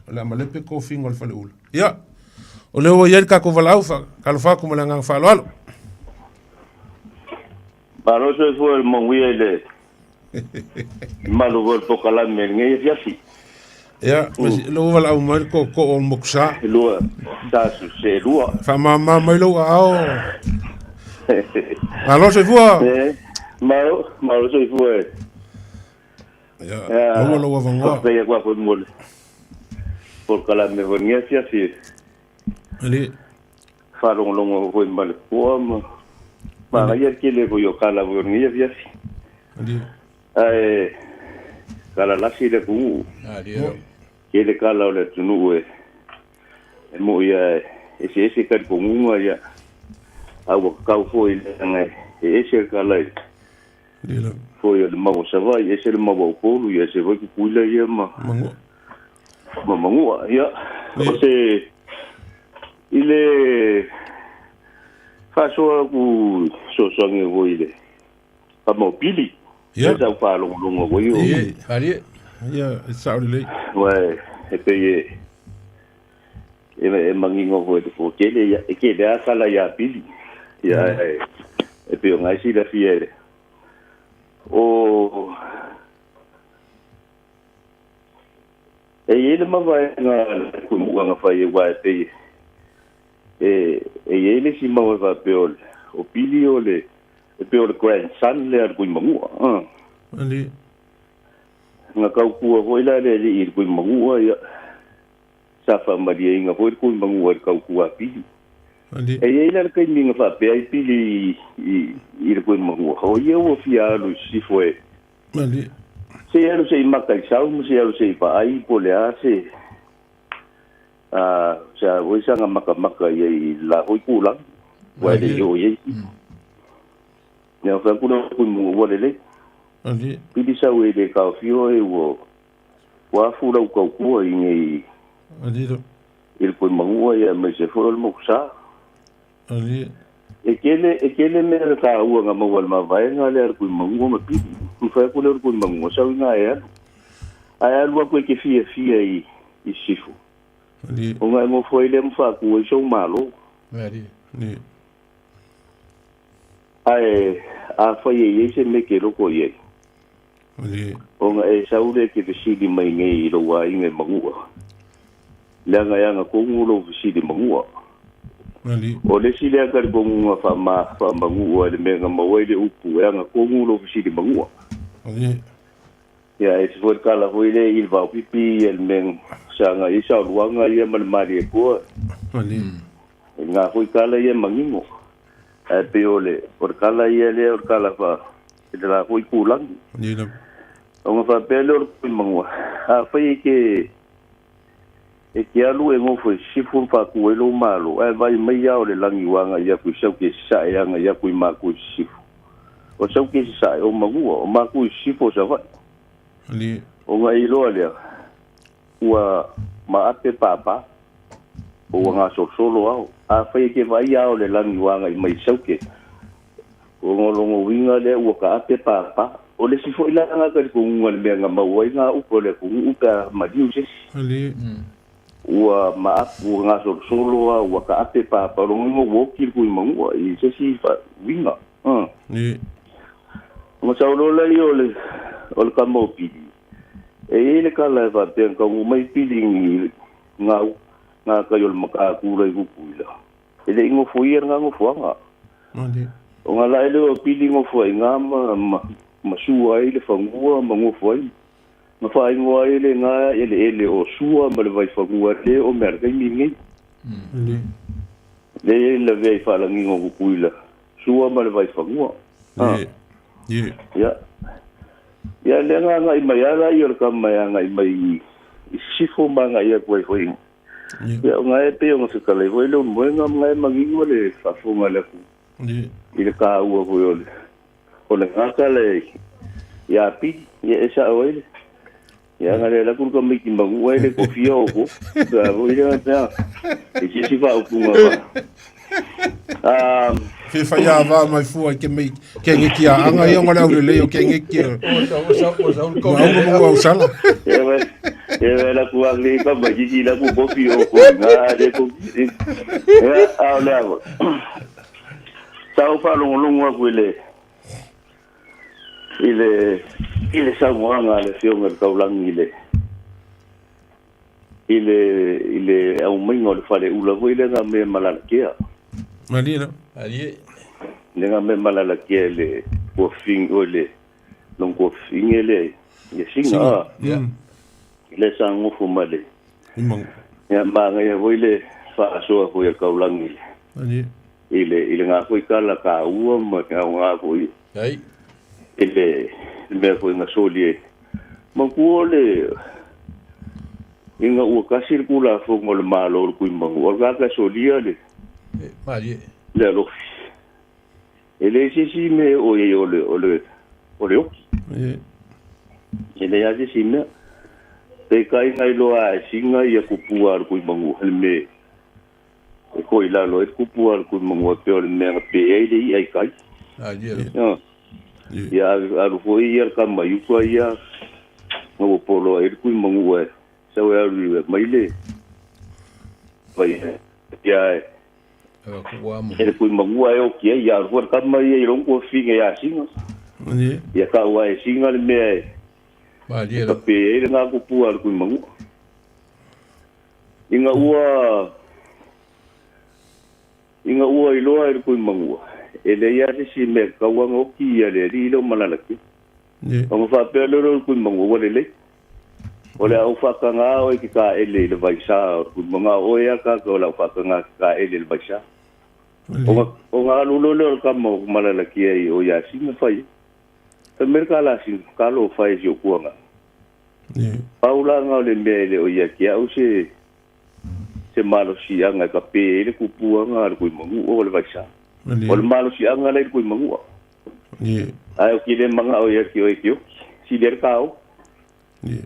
S1: O le amalepe kofiga o le faleula. Ia, o lea ua i ai le tatou valaau talofa atu ma le agaga faaaloalo.
S7: Malo soifua le manuia i le malu foi o le pokalame i lenei afiafi.
S1: Ia, lou valaau mai le tootoo o le mokusa.
S7: Lua, sa su se lua.
S1: Faamama mai lou aao. Malo soifua.
S7: Malo, malo soifua e.
S1: Ia, maua lou avanoa.
S7: Faafetai atu foi mo le polokalame foi i lenei afiafi.
S1: Ali.
S7: Faalogologo foi ma le poa ma magaia le tele foi o kala foi o lenei afiafi.
S1: Ali.
S7: Ae kalalasi le atunuu. Tele kala o le atunuu e mo ia ese ese talitonuga ia a ua tatau foi leaga e ese le kala i foi o le mau o Savaii, ese le mau a Upolu, ia ese foi Tutuila ia ma ma Manua. Ia, o se i le faasoa ku soasoagi foi i le famaopili.
S1: Ia.
S7: Sa u faalogologo foi o.
S2: Ali.
S1: Ia, e sao lelei.
S7: Ua e pei e manino foi le tele ia e tele a kala ia pili. Ia e pei o ngai silafia e o e i ai le mavaega le kuimuaga fai e ua e pei e i ai le isi mau e faapea o le o pili o le e pei o le grandson lea le kuimagua.
S1: Ali.
S7: Na kaukua foi la le alii i le kuimagua ia sa faamalieina foi le kuimagua i le kaukua a pili.
S1: Ali.
S7: E i ai la le taimi na faapea ai pili i le kuimagua o ia ua fia alu i sisifo e
S1: Ali.
S7: se alu se i maka i sau ma se alu se i vaai po o le a se sa foi saga makamaka ia i la foi tulaga ua e le i oo i ai. Ia fai atu le kuimagua ua lelei.
S1: Ali.
S7: Pili sau e le taofia e ua ua afu lau taukua i nei
S1: Ali.
S7: i le kuimagua ia aemaise foi o le mokusa.
S1: Ali.
S7: E tele mea le taua na maua i le mavaega lea a le kuimagua ma pili. Mafai atu lea o le kuimagua sau i gā e alu. Ae alu atu e te fiafia i sisifo.
S1: Ali.
S7: O ngai ngofo ai lea ma faatu ai sou malo.
S2: Ali.
S1: Ali.
S7: Ae afai e i ai se mea e te loko i ai.
S1: Ali.
S7: Ona e sau lea ke fesili mai nei i lou aiga e Manua. Leaga e agatonu lou fesili Manua.
S1: Ali.
S7: O le isi lea talitonuga faamanua i le mea na maua ai le upu e agatonu lou fesili Manua.
S1: Ali.
S7: Ia e se foi le kala foi lea i le vaopipi ia le mea sa agai ai saoluaga ia ma le malietoa.
S1: Ali.
S7: E ngā foi kala ia manino. Ae pei o le kala ia lea o le kala fa i le la foi kulangi.
S1: Ali lava.
S7: O ngā faapea lea o le kuimagua. Afai e ke alu e ngofo e sisifo ma faatu ai lou malo, ae vai mai ia o le lagi ua agai atu i sau ke sasae agai atu i maku i sisifo. O sau ke sasae o Manua, o maku i sisifo o Savaii.
S1: Ali.
S7: O ngai iloa lea, ua maape papa, o ua gasolosolo ao. Afai e ke vaai ao le lagi ua agai mai i sauke, o ngolongo winga lea ua kaape papa. O le isi foi la nga talitonuga le mea na maua ai ngā upu o le atunuu pe a maliu se isi.
S1: Ali.
S7: Ua maapu, ua gasolosolo a, ua kaape papa. O logoina ua oki le kuimagua i se isi winga.
S1: Ali.
S7: Ona sauloa laia o le kama o pili. E i ai le kala e faapea na taunuu mai pili i ngā kai o le makaakula i Kukuila. E le i nofoia le ngā nofoaga.
S1: Ali.
S7: O ngā lae lea o pili nofo ai ngā ma sua ai le fagua ma nofo ai. Ma whaingoa ai le ngā ele ele o sua ma le vaiwhangua le o mea le kaimi nei.
S1: Ali.
S7: Le i lavea i faalagiga o Kukuila, Sua ma le Vaifanua.
S1: Ie. Ie.
S7: Ia. Ia le nga agai mai lava laia o le kama e agai mai i Sisifo ma agai atu ai foi. Ia o gae pei ona fetalai foi le Ulumoega ma gae manino le faafofoga a le atunuu i le taua foi o le o le gata le ia Pili. Ia e sao ai le ia ana le alu atu le tamaiti manu ai le kofia o ko. Ia foi le pea i se isi faaupuga fa.
S1: Fe whai a wā mai fua i ke mei ke ngeki a anga ia ngā au lelei o ke ngeki a.
S2: O
S1: sa o sa au sala.
S7: E we e we la ku agri ka mai ki la ku kofi o ko ngā le ko. Ia a o le awa. Sa o whaalongolongo aku i le i le i le saunoaga a le Afioga i le Taulagi i le i le i le aumaiga o le faleula foi lea na mea malalakea.
S1: Malie la.
S2: Malie.
S7: Lea na mea malalakea i le kuafing o le long kuafinge le le singa.
S1: Yeah.
S7: Le sa ngofo ma le.
S1: Imang.
S7: Ia māngaia foi le faasoa foi a le Taulagi i le
S1: Malie.
S7: I le i le ngā foi kala kāua ma te aoga foi
S2: Ai.
S7: i le mea foi na soli ai. Matua o le ina ua kasi le Tulafono a le Malo o le Tuimanua, o le tagata e solia le
S2: Malie.
S7: le alofi. E leai se isi mea e oo i ai o le o le o le oki. E leai lava se isi mea. Peitai na iloa a e singa ia kupua a le Tuimanua le mea E koi lalo ai le kupu a le Kuimagua pei o le mea na pē ai le i'a i tai. Ia alu foi ia le tama i uka ia na ua polo ai le Kuimagua e sau e alu i mai le vai ia e e le Kuimagua e oki ai. Ia alu foi le tama ia i lona tuafafine ia Singa. Ia tau lava e Singa le mea e ka pē ai lena kupu a le Kuimagua. Ina ua Ina ua iloa e le Tuimagua, e leai lava se isi mea e tatau ona oti ia le alii lea o Malalakia. Ona faapea lea o le Tuimagua, ua lelei. O le a ou faatagā oe i ke kāʻele i le vaisā o le Tuimagua, o oe lava le tagata o le a ou faatagā i ke kāʻele i le vaisā. Ona, ona alu loa lea o le tama o Malalakia i o iā Sina fai ai. Fai mai le kālā Sina, talofa e si ou tuaga. Pau la nga o le mea e le o ia te au se se malosiaga e kapē ai le kupuaga a le Tuimanua o le vaisā. O le malosiaga la i le Tuimanua. Ae o ki le magao ia te oe te oki. Sili ai le kāo.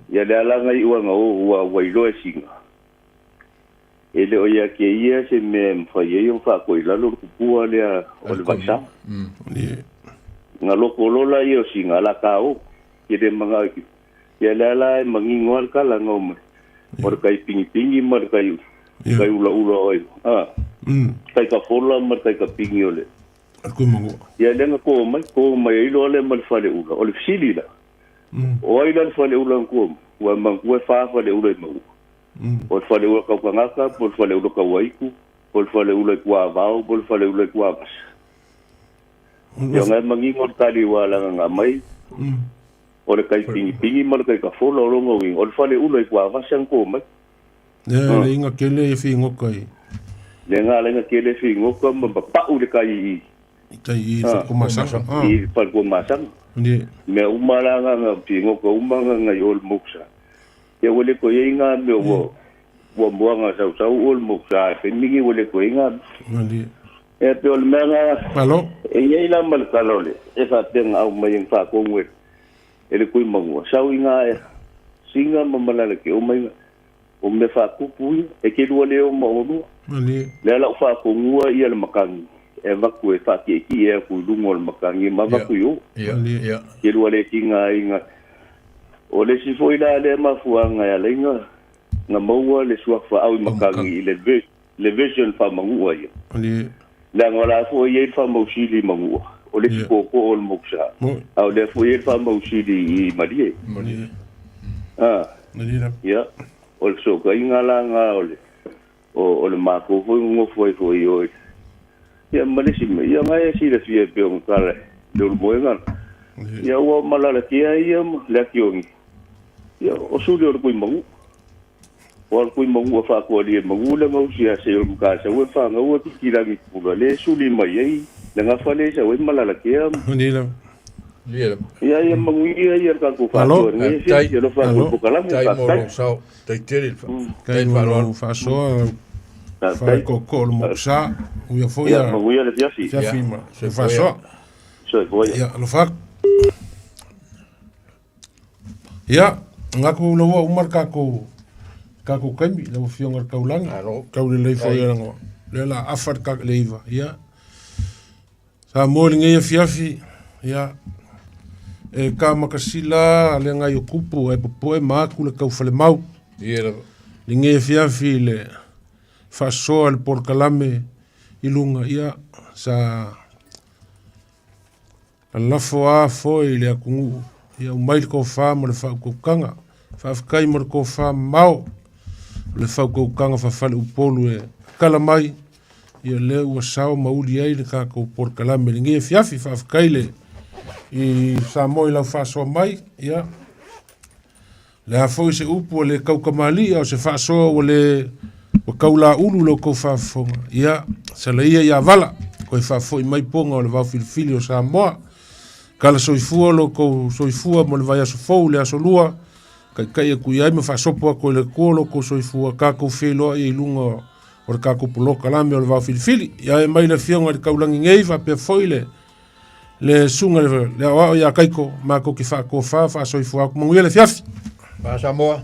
S7: Ia le alaga i uaga o ua ua iloa e singa. E le o ia te ia se mea e mafai ai ona faatoa i lalo le kupua lea o le vaisā. Nga loko lola ia o singa la kāo. Ke le magao i te Ia lea la e manino lava le tala na omai, o le kai pigipigi ma le kai kai ulaula o ai, a, kai kafola ma le kai kapigi o le. Ia lea na kō mai, kō mai ai loa lea ma le faleula. O le fesili la, o ai la le faleula na kō mai? Ua e manatua e whā faleula i Maua. O le faleula Kaukangaka, po o le faleula Kauaiku, po o le faleula i Kuavao, po o le faleula i Kuavasa. Ia o nga e manino le tali ua alagaga mai. O le kai pigipigi ma le kai kafola o lona uiga, o le faleula i Kuavasa na kō mai.
S1: Lea le iga kele e whigoka i.
S7: Le nga la iga kele e whigoka ma pau le kai i.
S1: I tai i Wharekomasanga.
S7: I Wharekomasanga. Mea uma la nga nga whigoka uma nga nga i o le moksa. Ia ua le koe ai nga mea ua ua moa nga sausau o le moksa e whamingi ua le koe ai nga mea. E pei o le mea nga
S1: Malo.
S7: e i ai la ma le tala o le e faapea nga au mai e whaakongu e e le Kuimagua. Sau i nga singa ma malala ke o mai nga o mea whaakupu ia e ke lua le o ma o lua. Lea la o whaakongua ia le makangi e vaku e whaakieki e aku i lunga o le makangi ma vaku i o. Ke lua le ki nga inga. O le si foi la le mafuanga e ala inga nga maua le suafa au i makangi i le le version whamangua ia. Leaga o la foi i ai le faamausili i Magua, o le isi koko o le mokusa, a o lea foi e i ai le faamausili i Malie. A, ia, o le fesootaiga la lena o le, o le matou foi nonofo ai foi i o i, ia ma le isi mea, ia na e silafia e pei ona tala e le Ulumoega. Ia ua malalatia ia ma le atiogi, ia o suli o le Tuimagu. O alu kui magu a faakuali e magu le gausi a se o le makasaua e fagaua kikilagi pula le suli mai ai le gafa le sau ai malalakea.
S1: Malie lava.
S7: Ia ia manuia ia le tatou
S1: Malo.
S7: faasoa i lenei
S2: Faafetai.
S7: afiafi. Alofa atu i le polokalame.
S2: Faafetai mo
S7: Faafetai.
S2: lou sao. Tai tele le
S1: Tai
S2: tai
S1: mo
S2: faaaloalo.
S1: lou faasoa
S7: Faafetai.
S1: faalekookoo o le mokusa. Uia foi
S7: Ia
S1: a
S7: manuia le afiafi.
S2: Ia,
S1: fiafi ma le
S2: soifua ia.
S1: faasoa.
S7: Soifua ia.
S1: Ia, alofa atu. Ia, ngaku lau ua uma le tatou tatou taimi lau Afioga i le Taulagi.
S2: Malo.
S1: Tau lelei foi
S2: Faafetai.
S1: ia lagoa. Lea la afa le ta le iva. Ia, Samoa i lenei afiafi, ia, e kamakasila le agai o kupu ae popoe ma atu le taufalemau.
S2: Ia lava.
S1: Lenei afiafi le faasoa le polokalame i luga, ia, sa lalafo a foi le atunuu, ia umai le tofa ma le faautautaga. Faafetai mo le tofa mamao, o le faautautaga faafaleupolu e tatala mai, ia lea ua sao ma uli ai le tatou polokalame i lenei afiafi. Faafetai le i Samoa i lau faasoa mai, ia, le a foi se upu ua le taukamalii a o se faasoa ua le ua taulaulu lo outou faafofoga, ia, salaia ia vala, toe faafoi mai poga o le vaofilifili o Samoa. Kala soifua lo outou soifua mo le vaiaso fou i le aso lua, taitai atu i ai ma faasopo atu e le Atua lo outou soifua, tatou feiloai ai i luga o le tatou polokalame o le vaofilifili. Ia e mai le Afioga i le Taulagi nei, faapea foi le le susuga i le aoao ia Kaiko, matou te faatofa faasoifua atu. Manuia le afiafi.
S2: Fa Samoa.